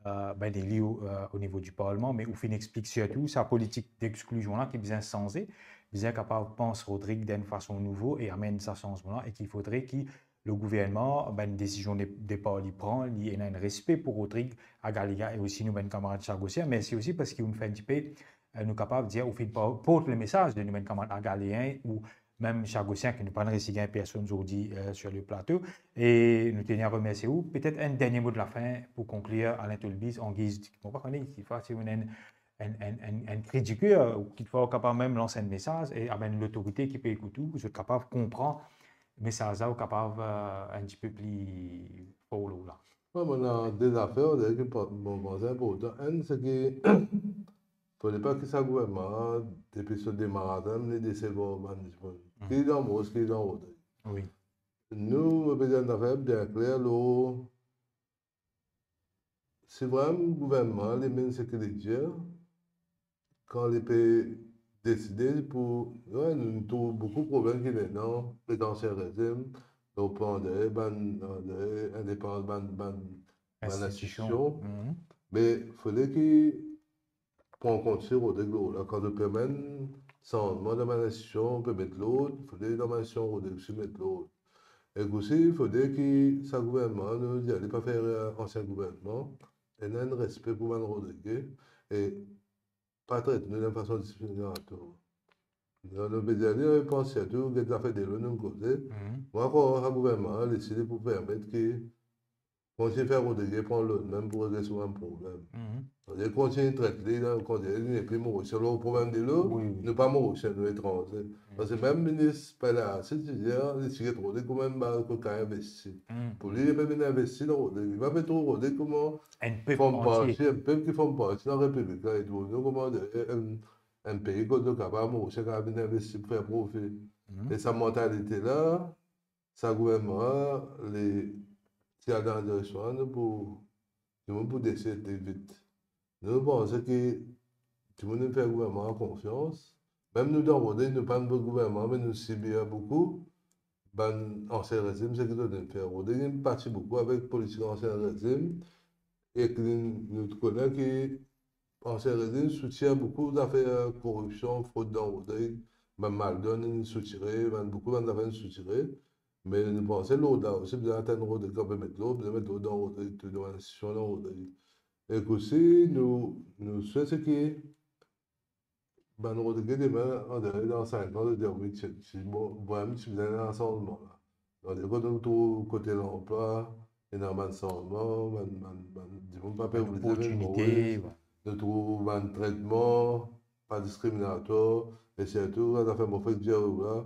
eh, bann eli o, eh, o nivo di parlman, me ou finn explik sirtou sa politik dexklizion la ki bizin sanze, bizin kapav pans Rodrig dan enn fason nouvo e amenn sa sanzman la, e ki fodre ki le gouvernman, bann desizion de, depar li pran, li ena enn respe pou Rodrig, Agalega e osi nou bann kamarad Sagosien. Mersi osi parski ou'nn fer enn tipe, eh, nou kapav dir, ou finn por-, port lemesaz de nou bann kamarad Agaleen ou mem Chagosien, ki nou pa'nn resi gagn personn zordi, euh, sur le plateau. E nou teni a remersie ou. Petet enn dernie mo de lafin pou konklir, Alain Tolbiz, an giz, mo pa kone, si, si ou ena enn, enn, enn, enn, enn kri di ker, ou kitfwa ou kapav mem lans enn mesaz, e avek enn lotorite ki pe ekout ou, zot kapav konpran mesaz la, ou kapav, euh, enn tipe pli for lor la. Wi, mo ena de zafer, de ki pa, mo panse inportan. Enn, se ki, fode pa ki sa gouvernman la, depi so demaraz la, li desevwar bann dimoun. Mhm. Ki dan Moris, ki dan Rodrig. Wi. Nou, mo pe dir enn zafer bien kler, lor, si vremem gouvernman, li mennen seki li dir, kan li pe deside pou, wi, nou trouv boukou problem ki ena dan ansien rezim, donk, pandan bann, bann, bann, bann, bann Institision. Institision. Mhm. Me fode ki pran kont si Rodrig lor la, kan nou pe amenn sanzman dan bann institision, pe met lord, fode dan bann institision Rodrig osi met lord. Ek osi, fode ki sa gouvernman, nou dir li pa fer, euh, ansien gouvernman, ena enn respe pou bann Rodrige, e pa tret nou dan fason diskriminator. Nou, nou pe dir li, nou pans sirtou, get zafer delo nou koze. Mhm. Mwa, krwar sa gouvernman, li, si li pou permet ki kontign fer Rodrig pran lord mem pou regle so bann problem. Mhm. Li kontign tret li, la, kontign li nepli Morisien. Lor problem delo, wi, wi, nou pa Morisien, nou etranze. Mhm. Parski mem minis Pelletier ti dir, li ti get Rodrig kouma enn baz kot kav investi. Mhm. Pou li, li pe vinn investi dan Rodrig. Li pa pe trouv Rodrig kouma enn pep antie. Enn pep ki form parti dan Repiblik la, li trouv nou kouma enn, enn pei kot nou kapav, Morisien kapav vinn investi pou fer profi. Mhm. E sa mantalite la, sa gouvernman la, li ti al dan direksion la, nou pou, dimoun pou desede vit. Nou, nou panse ki dimoun inn fer gouvernman la konfians. Mem nou dan Rodrig, nou pa enn bon gouvernman, me nou sibir boukou bann ansien rezim, seki zot inn fer. Rodrig inn pati boukou avek politik ansien rezim, e ki nou kone ki ansien rezim soutir boukou zafer koripsion, frod dan Rodrig, bann maldon inn soutire, bann, boukou bann zafer inn soutire. Me nou panse lord la osi bizin atenn Rodrig, kan pe met lord, bizin met lord dan Rodrig, tou dan bann institision dan Rodrig. Ek osi, nou, nou swete ki bann Rodrige demin, an dernie, dan sink an, zot dir, wi, ti, ti, bon, vremem, ti bizin ena sanzman la. Donk, kot nou trouv kote lanplwa, ena bann sanzman, bann, bann, bann dimoun pa pe oblize vinn Moris. Bann loportinite, wi. Nou trouv bann tretman pa diskriminator, e sirtou, sa zafer mo fek dir ou la,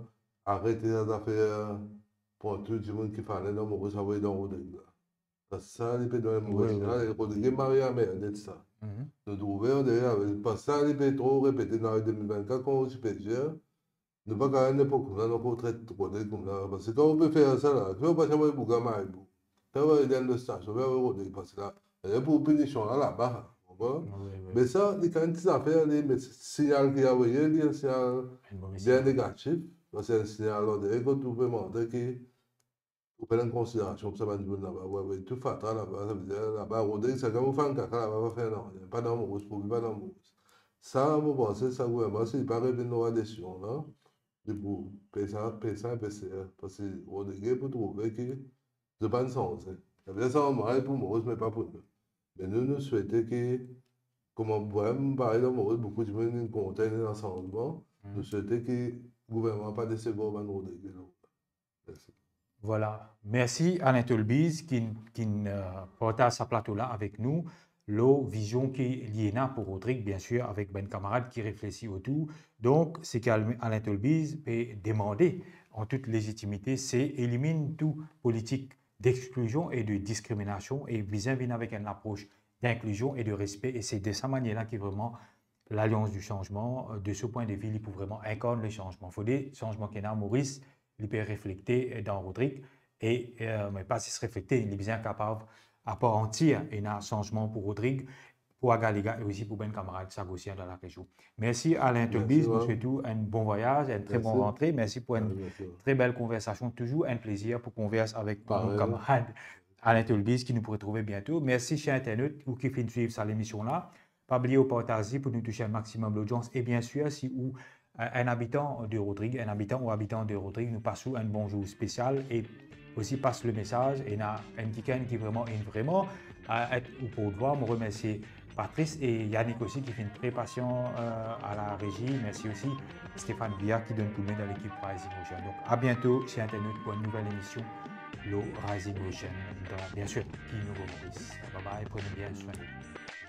aret sa zafer pran tou dimoun ki fale dan Moris, avoy dan Rodrig la. Parski sa, li pe donn enn move signal, e Rodrig mari amer de sa. Mhm. Nou trouve, an dernie, parski sa, li pe tro repete, dan lane de mil vennkat, kan ou ti pe dir, nou pa kapav nepot koumsa, nou ankor tret Rodrig koumsa. Parski kan ou pe fer sa la, ki ou pa ti avoy boug a Maribo, fer avoy li dan stasion, fer avoy Rodrig, parski la, e pou pinision la, laba, konpran? Wi, wi. Me sa, li kapav enn ti zafer, li, me signal ki avoye, li enn signal bien negatif, parski enn signal, an dernie, kot ou pe montre ki ou pena enn konsiderasion pou sa bann dimoun laba. Wi, wi, tou fatra laba, savedir laba, Rodrig, sa kan ou fann kaka laba, pa fer nanye, pa dan Moris, pou li pa dan Moris. Sa, mo panse, sa gouvernman, si li pa revinn lor sa desizion la, li pou pey sa, pey sa inpe ser, parski Rodrig pou trouve ki zot pa'nn sanze. Savedir sanzman la pou Moris, me pa pou nou. Me nou, nou swete ki, kouma vremem, parey dan Moris, boukou dimoun inn kontan, ena sanzman, nou swete ki gouvernman pa desevwar bann Rodrige. Mersi. Vwala. Mersi Alain Tolbiz ki, ki, euh, partaz sa plato la avek nou, lor vizion ki li ena pou Rodrig, biensir, avek bann kamarad ki reflesi otour. Donk, seki Al-, Alain Tolbiz pe demande, an tout lezitimite, se eliminn tou politik d'exclusion et de discrimination e bizin vinn avek enn lapros d'inclusion et de respect. E se de sa manier la ki vreman Lalians di Sanzman, euh, de so pwin de vi, li pou vreman inkarn le sanzman. Fode sanzman ki ena Moris, li pe reflekte, euh, dan Rodrig, e, euh, me pa zis reflekte, li bizin kapav aparantir ena sanzman pou Rodrig, pou Agalega e osi pou bann kamarad Sagosien dan larezion. Mersi Alain Tolbiz, mo swet ou enn bon vwayaz, enn tre bon rantre. Mersi pou enn tre bel konversasion, touzour enn plezir pou konvers avek nou kamarad Alain Tolbiz ki nou pou retrouve biento. Mersi ser internot, ou ki finn swiv sa lemision la. Pa bliye ou partaze pou nou touse enn maximum lodians. E biensir, si ou, euh, enn abitan de Rodrig, enn abitan ou abitant de Rodrig, nou pas ou enn bonzour spesial e osi pas le mesaz, ena enn kikenn ki vreman, inn vreman, euh, et ou pou vwar, mo remersie Patrice e Yannick osi ki finn tre pasian, euh, a la rezi. Mersi osi Stéphane Biya ki donn koudme dan lekip Rising Ocean. Donk, a biento si internet pou enn nouvel emision lor Rising Ocean, dan, bien sir, Ki Nouvo Moris. Bye bye, prenez bien soin de vous.